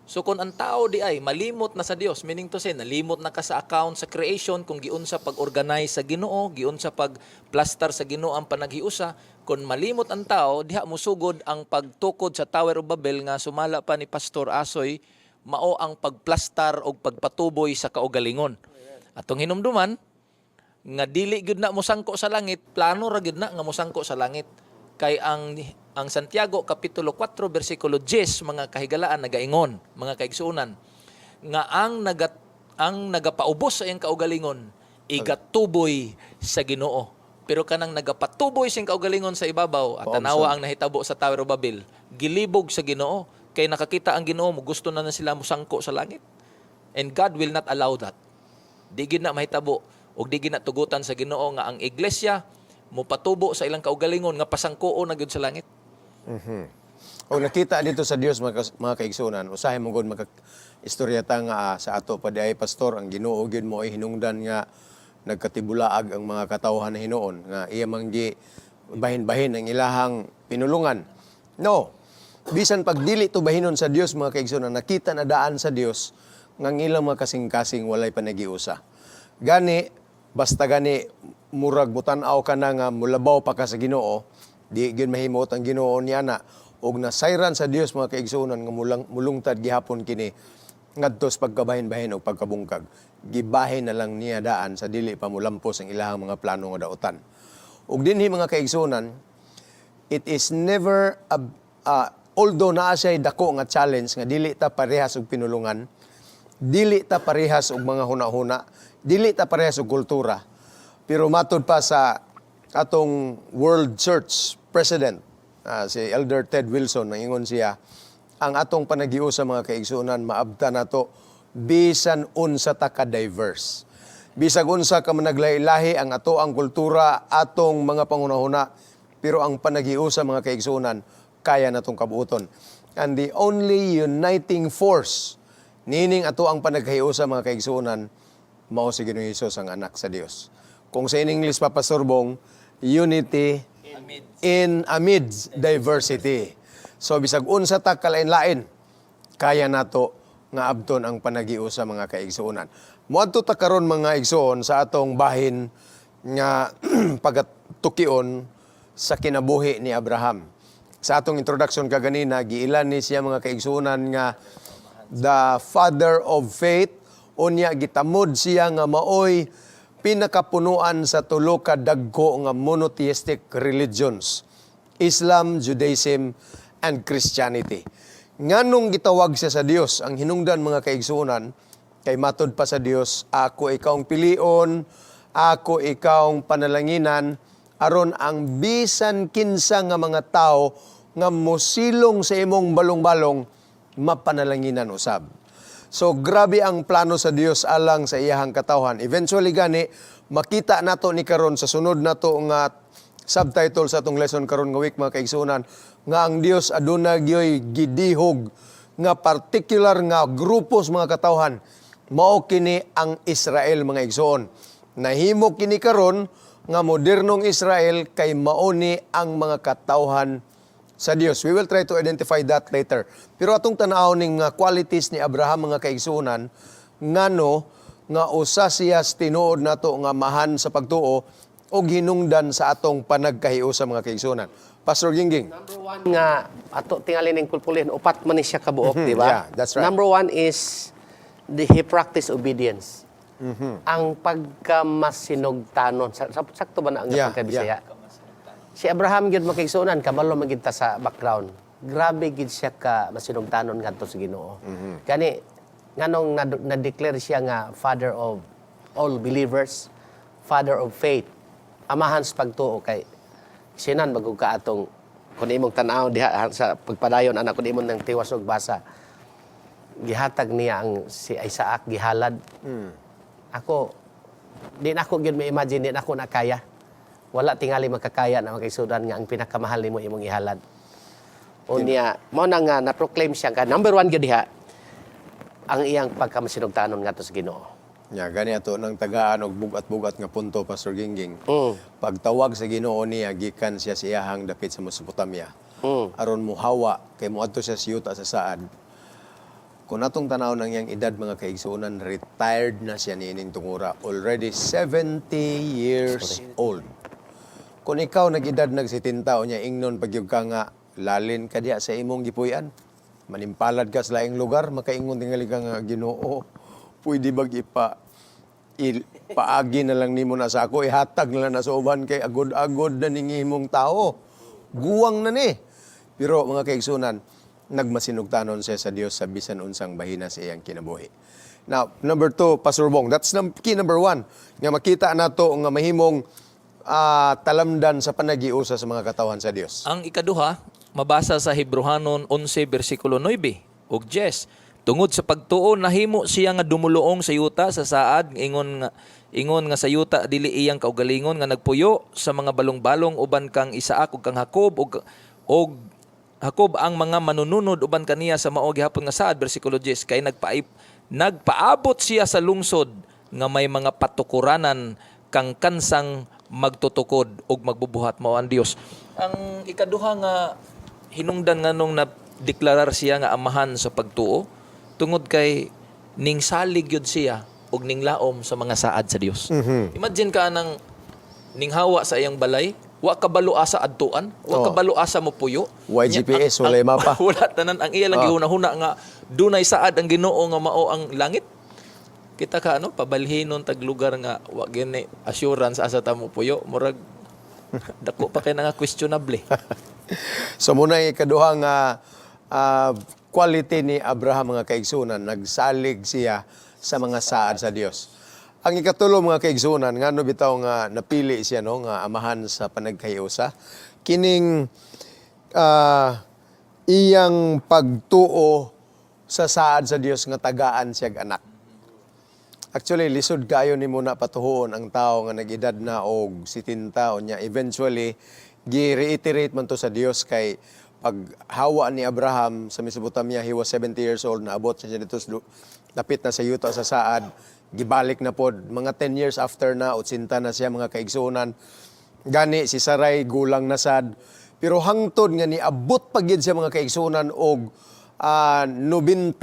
So kung ang tao di ay malimot na sa Dios, meaning to say nalimot na ka sa account sa creation kung giunsa pag-organize sa Ginoo, giunsa pag-plaster sa Ginoo ang panaghiusa, kung malimot ang tao, diha musugod ang pagtukod sa Tower of Babel nga sumala pa ni Pastor Asoy, mao ang pagplastar og pagpatuboy sa kaugalingon. Atong hinumduman nga dili gyud na mosangko sa langit, plano ra gyud na nga mosangko sa langit. Kay ang Santiago kapitulo 4 bersikulo 10, mga kahigalaan, nagaingon, mga kaigsuonan, nga ang nagapaubos sa iyang kaugalingon igatuboy sa Ginoo. Pero kanang nagapatuboy sa iyang kaugalingon sa ibabaw at tanawa ang nahitabo sa Tower of Babel, gilibog sa Ginoo kay nakakita ang Ginoo mo gusto na na sila mosangko sa langit. And God will not allow that. Di gid na mahitabo ug di gid na tugutan sa Ginoo nga ang iglesia mopatubo sa ilang kaugalingon nga pasangkoon na gyud sa langit. O nakita dito sa Dios, mga kaigsuonan, usahay mo gud maka istorya ta nga sa ato pa diay, pastor, ang Ginoo gyud mo ay hinungdan nga nagkatibulaag ang mga katawhan na hinuon nga iya man gi bahin-bahin ang ilahang pinulungan. No. Bisan pag dili to bahinon sa Dios, mga kaigsuonan, nakita na daan sa Dios nga ang ilang mga kasing-kasing walay panagiusa. Gani basta gani murag mutan-aw ka na nga mulabaw pa ka sa Ginoo, di gyud mahimot ang Ginoo niya na og nasayran sa Dios, mga kaigsuonan, nga mulungtad gihapon kini ngadto sa pagkabahin-bahin og pagkabungkag. Gibahin na lang niya daan sa dili pa mulampos ang ilahang mga plano nga dautan. Ug dinhi, mga kaigsuonan, it is never a, although naa siya dako nga challenge nga dili ta parehas og pinulungan, dili ta parehas og mga huna-huna, dili ta parehas og kultura. Pero matod pa sa atong World Church President, si Elder Ted Wilson, nangingon siya, ang atong panaghiusa, mga kaigsuonan, maabta nato bisan unsa ta ka diverse. Bisag unsa ka managlahi-lahi ang ato ang kultura, atong mga panghunahuna, pero ang panaghiusa, mga kaigsuonan, kaya natong kabuoton. And the only uniting force nining ato ang panaghiusa, mga kaigsuonan, mao si Ginoong Hesus ang anak sa Dios. Kung sa in English pa, Pastor Bong, unity in amidst diversity. So bisag unsa ta kalain-lain, kaya nato nga abton ang panaghiusa, mga kaigsuonan. Moadto ta karon, mga igsuon, sa atong bahin nga pagatukion sa kinabuhi ni Abraham. Sa atong introduction kaganina, giilan ni siya, mga kaigsuonan, nga the father of faith. Unya gitamod siya nga maoy pinakapunuan sa tulo ka dagko nga monotheistic religions: Islam, Judaism, and Christianity. Nganong gitawag siya sa Dios? Ang hinungdan, mga kaigsuonan, kay matod pa sa Dios, "Ako ikawng pilion, ako ikawng panalanginan, aron ang bisan kinsa nga mga tao nga mosilong sa imong balong-balong mapanalanginan usab. So grabe ang plano sa Dios alang sa iyahang katawhan. Eventually gani makita nato ni karon sa sunod nato nga subtitle sa atong lesson karon nga week, mga kaigsuonan, nga ang Dios aduna gyoy gidihog nga particular nga grupo sa mga katawhan. Mao kini ang Israel, mga igsoon. Nahimo kini karon nga modernong Israel kay mao ni ang mga katawhan sa Dios. We will try to identify that later. Pero atong tan-aw ning mga qualities ni Abraham, mga kaigsuonan, ngano nga usa siya sa tinuod nato nga amahan sa pagtuo og hinungdan sa atong panagkahiusa, mga kaigsuonan. Pastor Gingging. Number one nga ato tingali ning pulpulin, upat man ni siya kabuok, di ba? Yeah, that's right. Number one is he practice obedience. Ang pagkamasinugtanon. Sakto ba na ang pagkabisaya? Si Abraham gyud, mga kaigsuonan, kabalo man gyud ta sa background. Grabe gyud siya ka masinugtanon ngadto sa Ginoo. Gani nganong na-declare siya nga father of all believers, father of faith, amahan sa pagtuo, kay sinan bagong ka atong kun imong tan-aw diha sa pagpadayon ana, kun imong nang tiwas og basa, gihatag niya ang si Isaac, gihalad. Ako di na ako gyud ma-imagine, di na ako nakaya. Wala tingali makakaya na, mga kaigsuonan, nga ang pinakamahal nimo imong ihalad. Unya mao na nga na-proclaim siya ka number one gyud diha ang iyang pagkamasinugtanon ngadto sa Ginoo. Ya, gani ato nang tagaan og bugat-bugat nga punto, Pastor Gingging. Pagtawag sa Ginoo niya gikan siya sa iyahang dapit sa Mesopotamia. Aron muhawa kay moadto siya sa yuta sa saad. Kung atong tanaw ng iyang edad, mga kaigsuonan, retired na siya niining tungura. Already 70 years old. Kung ikaw nag-edad nag 70 o niya ingnon pagyug ka nga lalin ka diha sa imong gipuy-an, manimpalad ka sa laing lugar, makaingon tingali ka nga, "Ginoo, pwede bag ipa il, paagi na lang nimo na sa ako, ihatag na lang na sa uban kay agod-agod na ning imong tao. Guwang na ni." Pero mga kaigsuonan, nagmasinugtanon siya sa Dios sa bisan unsang bahina sa iyang kinabuhi. Now, number two, Pastor Bong, that's key number one, nga makita nato nga mahimong talamdan sa panaghiusa sa mga katawhan sa Dios. Ang ikaduha, mabasa sa Hebrohanon 11 bersikulo 9 ug 10. Tungod sa pagtuo nahimo siya nga dumuluong sa yuta sa saad, ingon nga sa yuta dili iyang kaugalingon, nga nagpuyo sa mga balong-balong uban kang Isaac ug kang Jacob ug Jacob ang mga manununod uban kaniya sa mao gihapon nga saad. Bersikulo 10, kay nagpaabot siya sa lungsod nga may mga patukuranan kang kansang magtutukod ug magbubuhat, mao ang Dios. Ang ikaduha nga hinungdan nganong na deklarar siya nga amahan sa pagtuo, tungod kay ning salig yun siya ug ning laom sa mga saad sa Dios. Imagine ka nang ninghawa sa iyang balay, wa kabalo asa adtuan, wa kabalo asa mo puyo. Way Nya, GPS, walay mapa. Wala tanan, ang iya lang gihuna-huna nga dunay saad ang Ginoo nga mao ang langit. Kita ka ano pabalhinon tag lugar nga wa gini assurance asa ta mo puyo, murag dako pa kay nga questionable. So muna yung ikaduha nga quality ni Abraham, mga kaigsunan, nagsalig siya sa mga saad sa Dios. Ang ikatulo, mga kaigsunan, ngano bitaw nga napili siya, no, nga amahan sa panagkahiusa, kining iyang pagtuo sa saad sa Dios nga tagaan siyag anak. Actually, lisod kayo ni muna patuhoon ang tao nga nag-edad na og 70 o niya. Eventually, gi-reiterate man to sa Dios kay paghawa ni Abraham sa Mesopotamia, he was 70 years old, naabot siya dito, dapit na sa yuta sa saad, gibalik na pod. Mga 10 years after na, 80 na siya, mga kaigsuonan. Gani, si Saray, gulang na sad. Pero hangtod nga niabot pa gyud siya, mga kaigsuonan, og 90,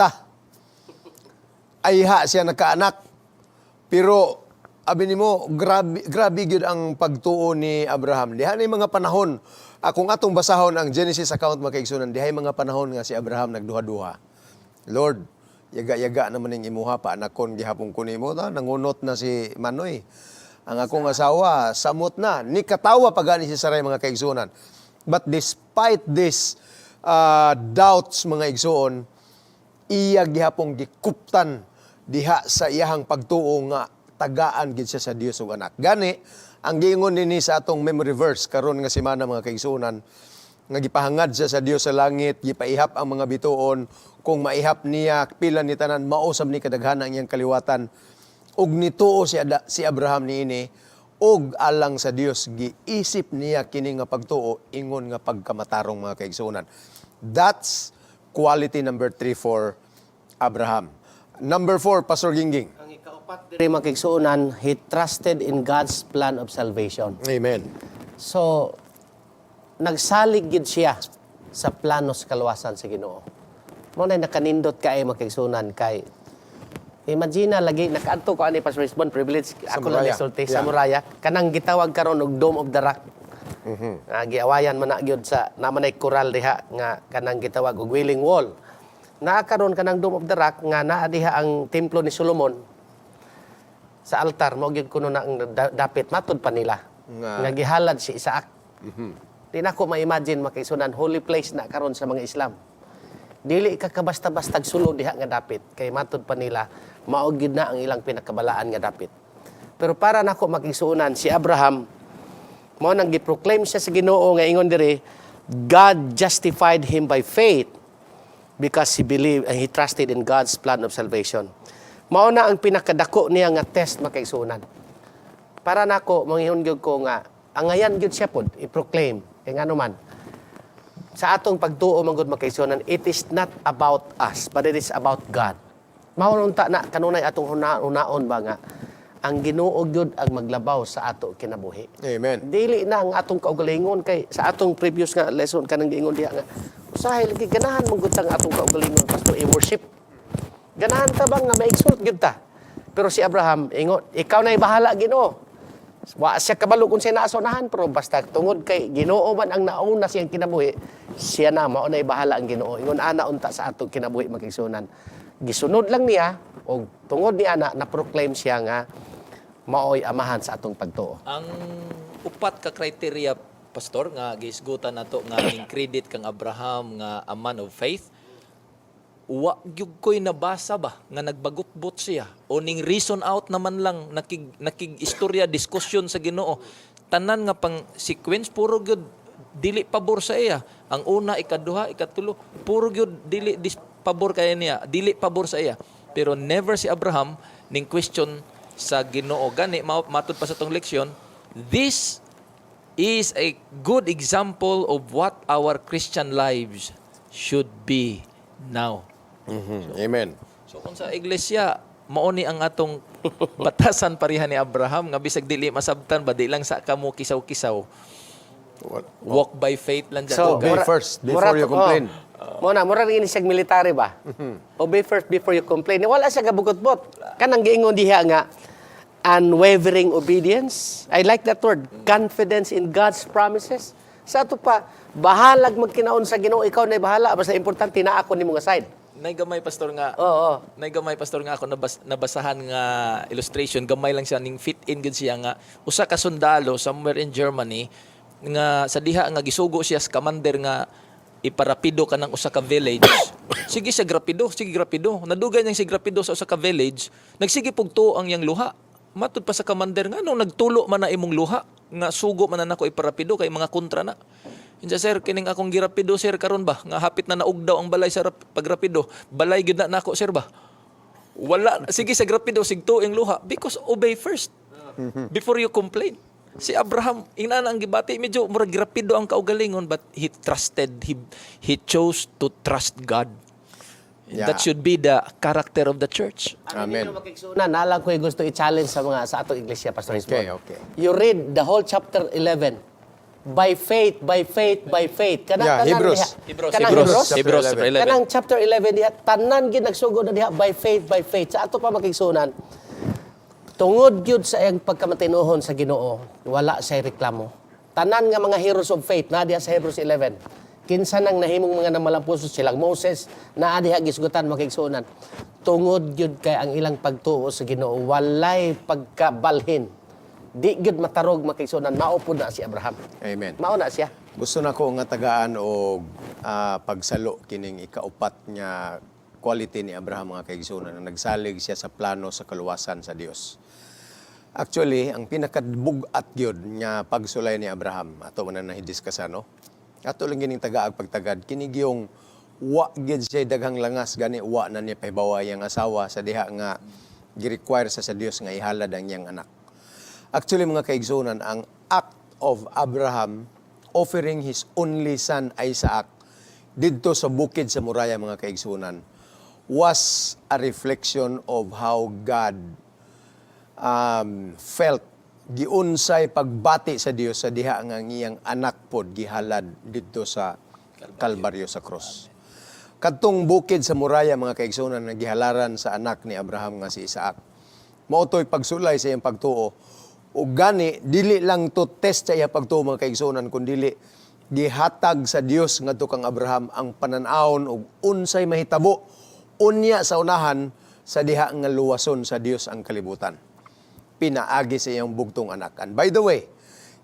ayha siya nakaanak. Pero abi nimo, grabe grabe gyud ang pagtuo ni Abraham. Diha ni mga panahon, kung atong basahon ang Genesis account, mga kaigsuonan, dihay mga panahon nga si Abraham nagduha-duha. "Lord, yaga-yaga naman ning imuha, paanakon gihapon ko nimo ta, nangunot na si Manoy. Ang akong asawa samot na." Ni katawa pa gani si Saray, mga kaigsuonan. But despite this doubts, mga igsuon, iya gihapong gikuptan diha sa iyahang pagtuo nga tagaan gid siya sa Dios og anak. Gani, ang giingon dinhi sa atong memory verse karon nga semana, mga kaigsuonan, Nga gipahangad siya sa Dios sa langit, gipaihap ang mga bituon, kung maihap niya pila ni tanan, mao sab ni kadaghan ang iyang kaliwatan. Ug nituo si Abraham niini ug alang sa Dios giisip niya kini nga pagtuo ingon nga pagkamatarong, mga kaigsuonan. That's quality number 3 for Abraham. Number 4, Pastor Gingging. Ang ikaupat diri, mga kaigsuonan, he trusted in God's plan of salvation. Amen. So, nagsalig gyud siya sa plano sa kaluwasan sa Ginoo. Mao na nakanindot kay, mga kaigsuonan, kay imagine na lagi nakaadto ko ani, Pastor Lisbon, privilege ako lang Muraya. isulti sa Muraya, kanang gitawag karon og Dome of the Rock. Nga giawayan man na gyud sa naman ay coral diha nga kanang gitawag og Wailing Wall. Naa karon kanang Dome of the Rock nga naa diha ang templo ni Solomon sa altar, mao gyud kuno na ang dapit matud pa nila nga gihalad si Isaac. Di na ko ma-imagine, mga kaigsuonan, holy place na karon sa mga Islam. Dili ka kabasta-bastag sulod diha nga dapit kay matud pa nila mao gyud na ang ilang pinakabalaan nga dapit. Pero para nako, mga kaigsuonan, si Abraham mao nang gi-proclaim siya sa Ginoo nga ingon diri, God justified him by faith because he believed and he trusted in God's plan of salvation. Mao na ang pinakadako niya nga test, mga kaigsuonan. Para nako, mangingon gyud ko nga angayan gyud siya pod i-proclaim kay ngano man sa atong pagtuo man gud, mga kaigsuonan, it is not about us but it is about God. Mao unta na kanunay atong hunaon ba nga ang Ginoo gyud ang maglabaw sa ato kinabuhi. Amen. Dili na ang atong kaugalingon kay sa atong previous nga lesson kanang giingon diha nga usahay lagi ganahan man gud ta nga atong kaugalingon, Pastor, i-worship. Ganahan ta ba nga ma-exalt gyud ta? Pero si Abraham ingon, "Ikaw na bahala, Ginoo." Wa siya kabalo kung siya naasunahan, pero basta tungod kay Ginoo man ang nauna siyang kinabuhi, siya na mao na bahala ang Ginoo. Ingon ana unta sa atong kinabuhi, mga kaigsuonan. Gisunod lang niya og tungod ni ana na proclaim siya nga maoy amahan sa atong pagtuo. Ang upat ka criteria, Pastor, nga gihisgutan nato nga ning credit kang Abraham nga a man of faith, wa gyud ko'y nabasa ba nga nagbagutbot siya o ning reason out naman lang, nakig istorya, diskusyon sa Ginoo. Tanan nga pang sequence puro gyud dili pabor sa iya. Ang una, ikaduha, ikatulo, puro gyud dili pabor kay niya, dili pabor sa iya, pero never si Abraham ning question sa Ginoo. Gani matud pa sa tong leksyon, this is a good example of what our Christian lives should be now. Amen. So kung sa iglesia, mao ni ang atong batasan pareha ni Abraham nga bisag dili masabtan ba, di lang sa kamo kisaw-kisaw. Walk by faith lang dyan. So, Obey first before you complain. Oh. Mo na, mura rin siyang military ba? Obey first before you complain. Wala siya gabugot-bot. Kanang giingon diha nga unwavering obedience. I like that word. Confidence in God's promises. Sa ato pa, bahalag magkinaon sa Ginoo, ikaw na bahala. Basta importante na ako ni mga side. Nay gamay, Pastor, nga Oo. Nay gamay, Pastor, nga ako nabasahan nga illustration, gamay lang siya ning fit in gud siya nga usa ka sundalo somewhere in Germany nga sa diha nga gisugo siya sa commander nga iparapido kanang usa ka village. Sige siya grapido, sige grapido. Nadugay niyang si grapido sa usa ka village, nagsige pugtuo ang iyang luha. Matud pa sa commander nga nung nagtulo man na imong luha nga sugo man na nako iparapido kay mga kontra na. Insa sir, kining akong girapido, sir, karon ba nga hapit na naugdaw ang balay sa pagrapido. Balay gyud na nako, sir, ba. Wala, sige sa grapido sigto ang luha because obey first before you complain. Si Abraham ingana ang gibati, medyo murag grapido ang kaugalingon, but he trusted, he chose to trust God. That should be the character of the church. Amen. Na nalang ko gusto i-challenge sa mga sa atong iglesia, Pastor Hisbon. Okay. You read the whole chapter 11. By faith, by faith, by faith. Kana, Yeah, tanan Hebrews. diha. Hebrews, Kanang Hebrews, Hebrews, Hebrews, Chapter 11. Kanang chapter 11 diha, tanan gid nagsugo na diha by faith, by faith. Sa ato pa, mga kaigsuonan, tungod gyud sa iyang pagkamatinuhon sa Ginoo, wala siya reklamo. Tanan nga mga heroes of faith naa diha sa Hebrews 11. Kinsa nang nahimong mga namalampuso silang Moses, naa diha gisgutan, mga kaigsuonan. Tungod gyud kay ang ilang pagtuo sa Ginoo walay pagkabalhin. Di gyud matarog, mga kaigsuonan, mao pud na si Abraham. Amen. Mao na siya. Gusto na ko nga tagaan og pagsalo kining ikaupat nga quality ni Abraham, mga kaigsuonan, na nagsalig siya sa plano sa kaluwasan sa Dios. Actually, ang pinakabug-at gyud nga pagsulay ni Abraham ato man na nahidiskusa, no? Ato lang gining tagaag pagtagad kini giyong wa gid siya daghang langas, gani wa na niya pahibawa iyang asawa sa diha nga gi-require sa Dios nga ihalad ang iyang anak. Actually, mga kaigsunan, ang act of Abraham offering his only son Isaac didto sa bukid sa Moriah, mga kaigsunan, was a reflection of how God felt, giunsay pagbati sa Dios sa diha nga ang iyang anak pod gihalad didto sa Kalbaryo, sa cross. Kadtong bukid sa Moriah, mga kaigsunan, nga gihalaran sa anak ni Abraham nga si Isaac. Mao to'y pagsulay sa iyang pagtuo. O gani dili lang to test sa iyang pagtuo, mga kaigsunan, kundili gihatag sa Dios ngadto kang Abraham ang panan-awon og unsay mahitabo unya sa unahan sa diha nga luwason sa Dios ang kalibutan pinaagi sa iyang bugtong anak. And by the way,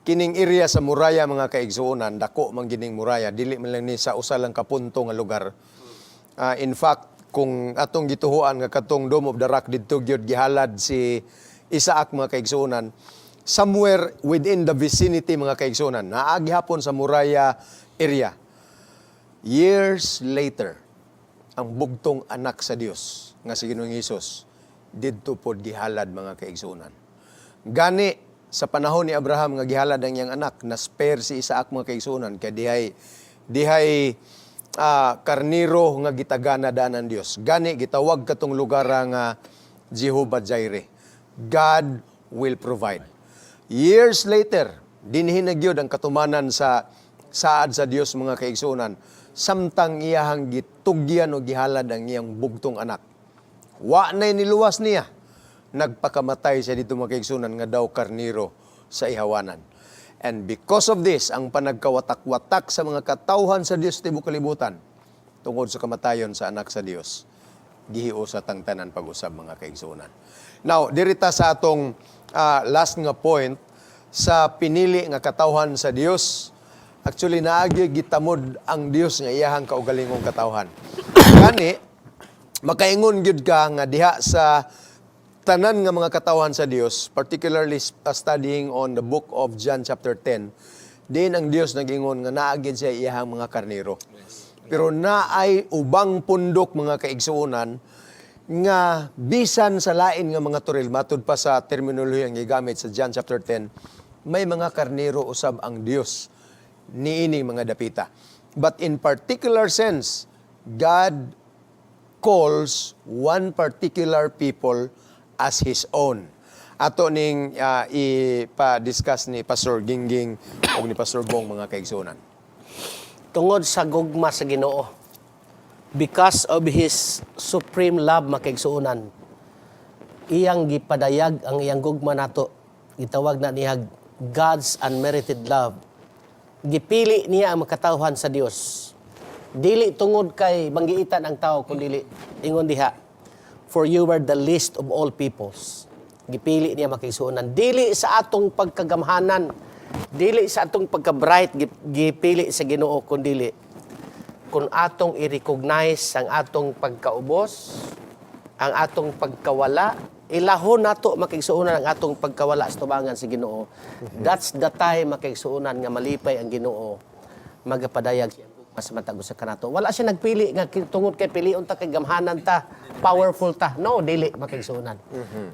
kining area sa Moriah, mga kaigsuonan, dako man gining Moriah, dili man lang ni sa usa lang ka punto nga lugar. In fact, kung atong gituhuan nga katong Dome of the Rock didto gyud gihalad si Isaac, mga kaigsuonan, somewhere within the vicinity, mga kaigsuonan, naa gihapon sa Moriah area. Years later, ang bugtong anak sa Dios nga si Ginoong Hesus didto pod gihalad, mga kaigsuonan. Gani sa panahon ni Abraham nga gihalad ang iyang anak, na spare si Isaac, mga kaigsuonan, kay dihay karniro nga gitagana daan ang Dios. Gani gitawag katong lugar nga Jehovah Jireh. God will provide. Years later, dinhi na gyud ang katumanan sa saad sa Dios, mga kaigsuonan, samtang iyahang gitugyan o gihalad ang iyang bugtong anak. Wa na'y niluwas niya. Nagpakamatay siya dito, mga kaigsuonan, nga daw karniro sa ihawanan. And because of this, ang panagkawatak-watak sa mga katawhan sa Dios tibuok kalibutan tungod sa kamatayon sa anak sa Dios, gihiusa tang tanan pag-usab, mga kaigsuonan. Now, dirita sa atong last nga point sa pinili nga katawhan sa Dios. Actually, naagi gitamod ang Dios nga iyahang kaugalingong katawhan. Gani, makaingon gyud ka nga diha sa tanan nga mga katawhan sa Dios, particularly studying on the book of John chapter 10, din ang Dios nagingon nga naa gyud siya iyahang mga karnero. Pero naay ubang pundok, mga kaigsuonan, nga bisan sa lain nga mga toril, matud pa sa terminolohiya ang gigamit sa John chapter 10, may mga karnero usab ang Dios niining mga dapita. But in particular sense, God calls one particular people as His own. Ato ning ipa-discuss ni Pastor Gingging o ni Pastor Bong, mga kaigsunan. Tungod sa gugma sa Ginoo. Because of His supreme love, makaigsuonan. Iyang gipadayag ang iyang gugma nato. Gitawag na niya God's unmerited love. Gipili niya ang makatawhan sa Dios. Dili tungod kay banggiitan ang tao, kundi ingon diha, "For you were the least of all peoples." Gipili niya, makaigsuonan. Dili sa atong pagkagamhanan, dili sa atong pagka-bright gipili sa Ginoo, kundili kung atong i-recognize ang atong pagkaubos, ang atong pagkawala, ilahon nato, makaigsuonan, ang atong pagkawala sa tubangan sa Ginoo. That's the time, makaigsuonan, nga malipay ang Ginoo, magapadayag siya mas matag usa kanato. Wala siya nagpili nga tungod kay pilion ta kay gamhanan ta, powerful ta. No, dili, makaigsuonan.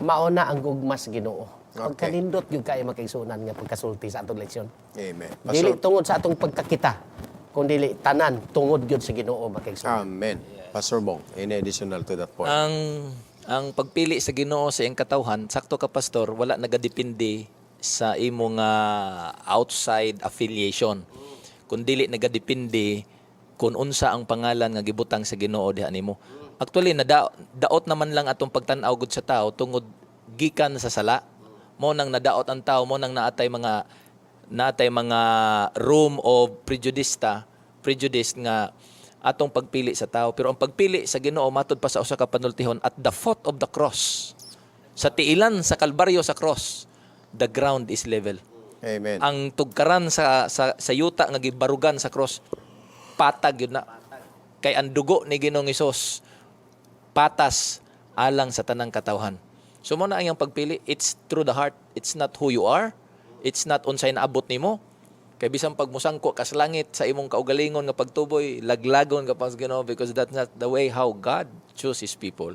Mao na ang gugma sa Ginoo. Pagkanindot gyud kay, makaigsuonan, nga pagkasulti sa atong leksyon. Amen. Dili Pastor, tungod sa atong pagkakita, kundi tanan tungod gyud sa Ginoo, makaigsuonan. Amen. Pastor Bong, any additional to that point? Ang pagpili sa Ginoo sa iyang katawhan, sakto ka, pastor, wala nagadepende sa imong outside affiliation. Kun dili nagadepende kung unsa ang pangalan nga gibutang sa Ginoo diha nimo. Actually, nada, daot naman lang atong pagtan-aw gud sa tao tungod gikan sa sala. Mo nang nadaot ang tao, mo nang naatay mga room of prejudice nga atong pagpili sa tao. Pero ang pagpili sa Ginoo, matud pa sa usa ka panultihon, at the foot of the cross, sa tiilan sa Kalbaryo, sa cross, the ground is level. Amen. Ang tugkaran sa yuta nga gibarugan sa cross, patag yun na. Kay ang dugo ni Ginoong Hesus patas alang sa tanang katawhan. So mo na ang iyang pagpili, it's through the heart. It's not who you are. It's not unsay naabot nimo. Kay bisan pag musangko kas langit sa imong kaugalingon nga pagtuboy, laglagon ka pa sa Ginoo because that's not the way how God choose His people.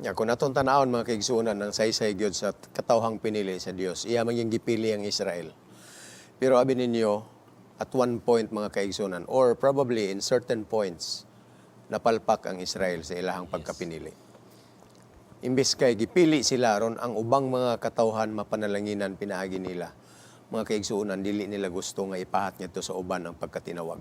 Ya, kung atong tanawon, mga kaigsuonan, ang saysay gyud sa katawhang pinili sa Dios, iya man yung gipili ang Israel. Pero abi ninyo, at one point, mga kaigsuonan, or probably in certain points, napalpak ang Israel sa ilahang pagkapinili. Imbes kay gipili sila ron ang ubang mga katawhan mapanalanginan pinaagi nila. Mga kaigsuonan, dili nila gusto nga ipahat ngadto sa uban ang pagkatinawag.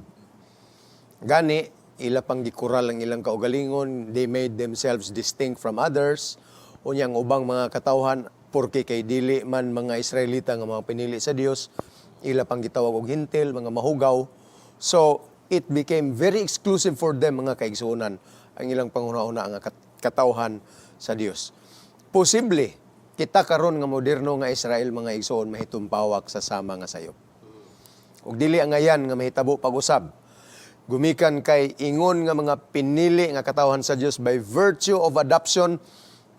Gani, ila pang gikural ang ilang kaugalingon, they made themselves distinct from others. Unyang ubang mga katawhan, porke kay dili man mga Israelita nga mga pinili sa Dios, ila pang gitawag og Hentil, mga mahugaw. So, it became very exclusive for them, mga kaigsuonan, ang ilang panghuna-huna nga katawhan sa Dios. Posible, kita karon nga moderno nga Israel, mga igsoon, mahitumpawak sa sama nga sayop. Ug dili angayan nga mahitabo pag-usab. Gumikan kay ingon nga mga pinili nga katawhan sa Dios by virtue of adoption,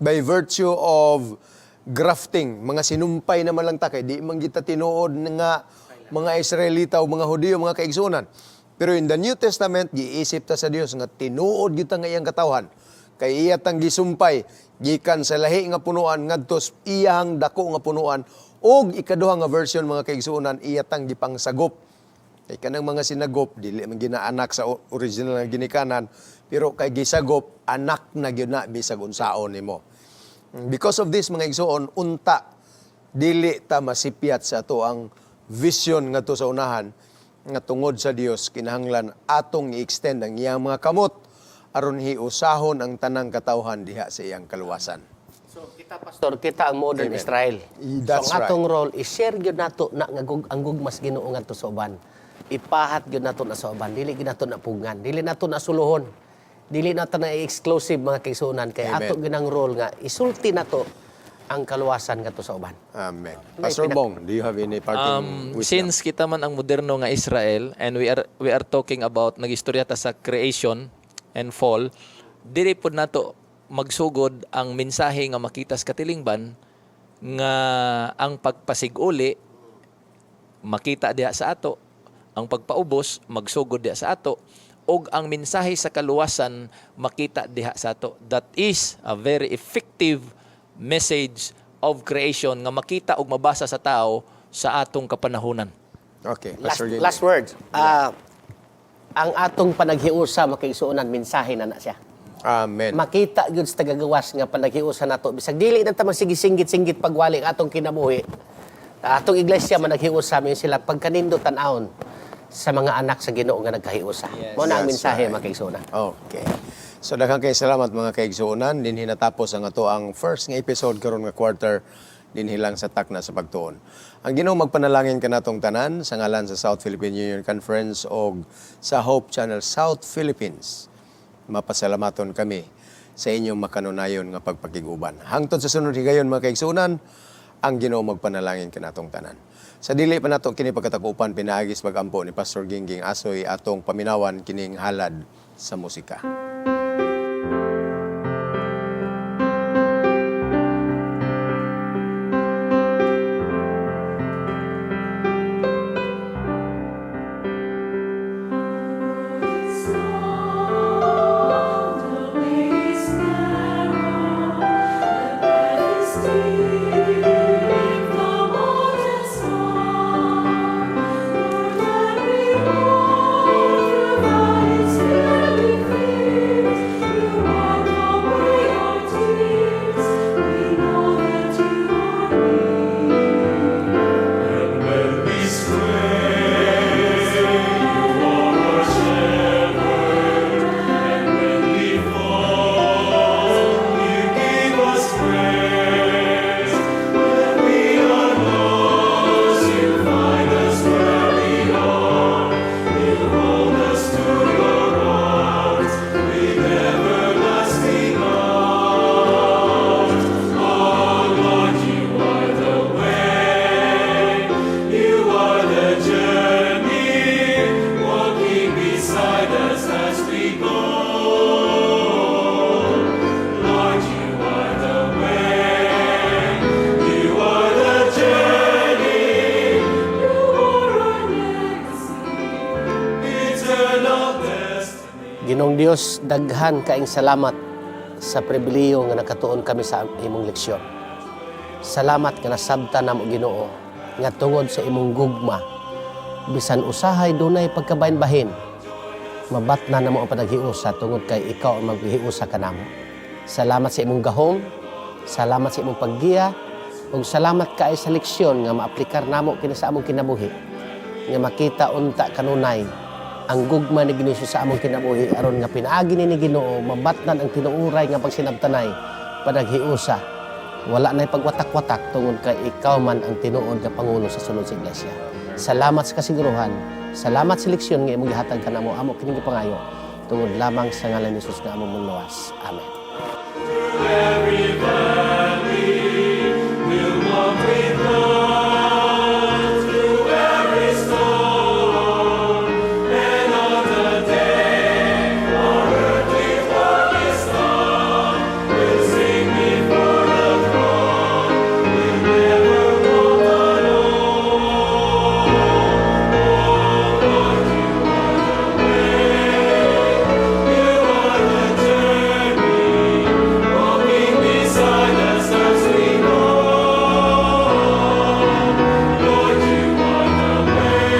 by virtue of grafting, mga sinumpay naman lang ta kay di man kita tinuod nga mga Israelita o mga Hudiyo, mga kaigsuonan. Pero in the New Testament, giisip ta sa Dios nga tinuod gyud ta nga iyang katawhan. Kay iya tang gisumpay gikan sa lahi nga punuan ngadto sa iyang dako nga punuan og ikaduha nga version, mga kaigsuonan, iya tang gipangsagop. Kay kanang mga sinagop dili man ginaanak sa original nga ginikanan, pero kay gisagop, anak na gyud na bisag unsaon nimo. Because of this, mga igsoon, unta dili ta masipyat sa ato ang vision ngadto sa unahan nga tungod sa Dios kinahanglan atong i-extend ang iyang mga kamot aron hiusahon ang tanang katawhan diha sa iyang kaluwasan. So kita, Pastor, kita ang modern Amen. Israel. That's So ang atong role i-share gyud nato na nga ang gugmas Ginoo ngadto sa uban. Ipahat gyud nato na sa uban, dili gyud nato na pugngan, dili nato na suluhon. Dili nato na exclusive, mga kaigsuonan, kay Amen. ato gyud ang role nga isulti nato ang kaluwasan ngadto sa uban. Amen. Pastor Bong, do you have any parting wisdom? Since kita man ang moderno nga Israel and we are talking about nagistorya ta sa creation and fall, dili pud nato magsugod ang mensahe nga makita sa katilingban nga ang pagpasiguli makita diha sa ato, ang pagpaubos magsugod diha sa ato, ug ang mensahe sa kaluwasan makita diha sa ato. That is a very effective message of creation nga makita ug mabasa sa tao sa atong kapanahunan. Okay, Last, Pastor Gigi. last words. Ah, ang atong panaghiusa, makaigsuonan, mensahe na na siya. Amen. Makita gyud sa tagagawas nga panaghiusa nato bisag dili na ta magsigisingit-singgit pagwali ang atong kinabuhi. Atong iglesia managhiusa mi sila pagkanindot tan-awon sa mga anak sa Ginoo nga nagkahiusa. Mao na ang That's mensahe, right. mga kaigsuonan. Okay. So daghang kay salamat, mga kaigsuonan, dinhi natapos ang ato ang first nga episode karon nga quarter dinhi lang sa Takna sa Pagtuon. Ang Ginoo magpanalangin kanatong tanan sa ngalan sa South Philippine Union Conference og sa Hope Channel South Philippines. Mapasalamaton kami sa inyong makanunayon nga pagpakig-uban. Hangtod sa sunod higayon, mga kaigsuonan, ang Ginoo magpanalangin kanatong tanan. Sa dili pa nato kini pagkatakupan pinaagi sa pagampo ni Pastor Gingging Asoy, atong paminawan kining halad sa musika. The way is narrow, the path is steep, the mountains high. Lord, let me walk through valleys filled with fear. Ginoong Dios, daghan kaayong salamat sa pribilehiyo nga nakatuon kami sa imong leksyon. Salamat nga nasabtan namo, Ginoo, nga tungod sa imong gugma bisan usahay dunay pagkabahin-bahin, mabatna namo ang panaghiusa tungod kay ikaw ang maghiusa kanamo. Salamat sa imong gahom, salamat sa imong paggiya, ug salamat kay sa leksyon nga maaplikar namo kini sa among kinabuhi, nga makita unta kanunay ang gugma ni Ginoo sa among kinabuhi aron nga pinaagi ni Ginoo mabatnan ang tinuuray nga pagsinabtanay, panaghiusa. Wala na'y pagwatak-watak tungod kay ikaw man ang tinuod nga pangulo sa sulod sa iglesia. Salamat sa kasiguruhan. Salamat sa leksyon nga imong gihatag kanamo. Amo kining gipangayo tungod lamang sa ngalan ni Jesus nga among Manluwas. Amen. Every valley, we'll walk with God through every storm, and on the day our earthly work is done, we'll sing before the throne, we'll never walk alone. Oh Lord, you are the way, you are the journey, walking beside us as we go. Lord, you are the way,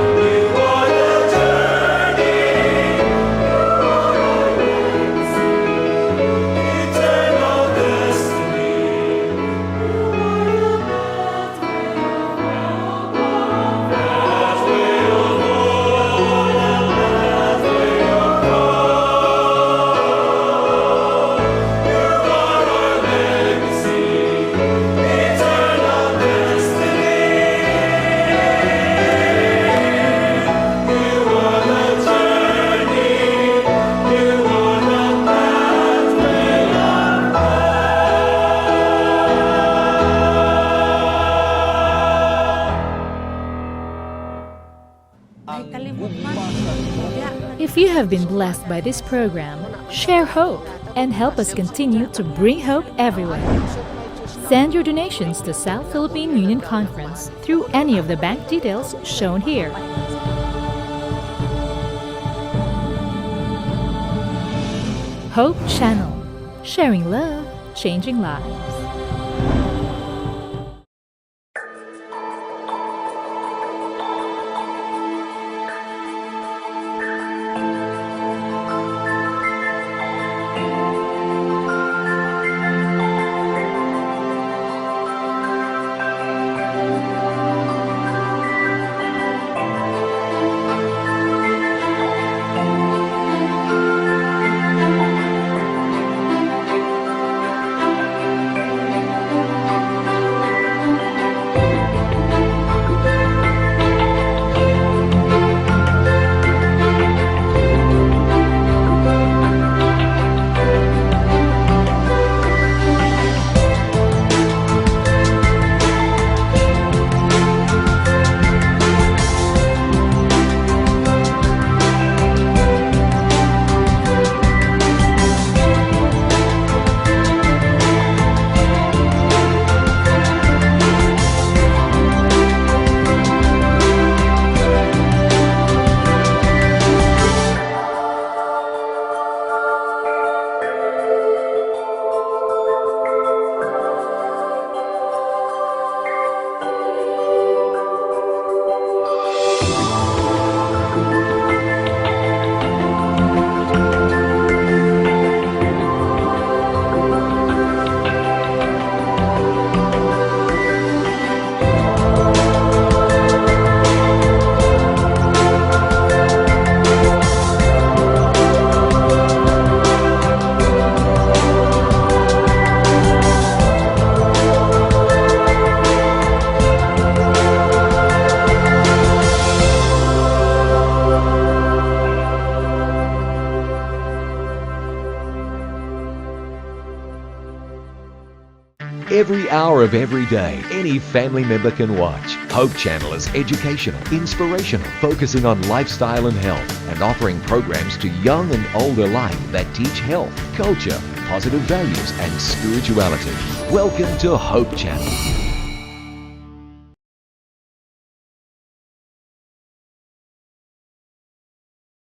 you are the journey, you are our legacy, eternal destiny. You are the pathway pathway of hope, pathway of God. You are our legacy, eternal destiny. You are the journey, you are the pathway of Ay, kalimot man. If you have been blessed by this program, share hope and help us continue to bring hope everywhere. Send your donations to South Philippine Union Conference through any of the bank details shown here. Hope Channel, sharing love, changing lives. Every hour of every day, any family member can watch. Hope Channel is educational, inspirational, focusing on lifestyle and health, and offering programs to young and old alike that teach health, culture, positive values, and spirituality. Welcome to Hope Channel.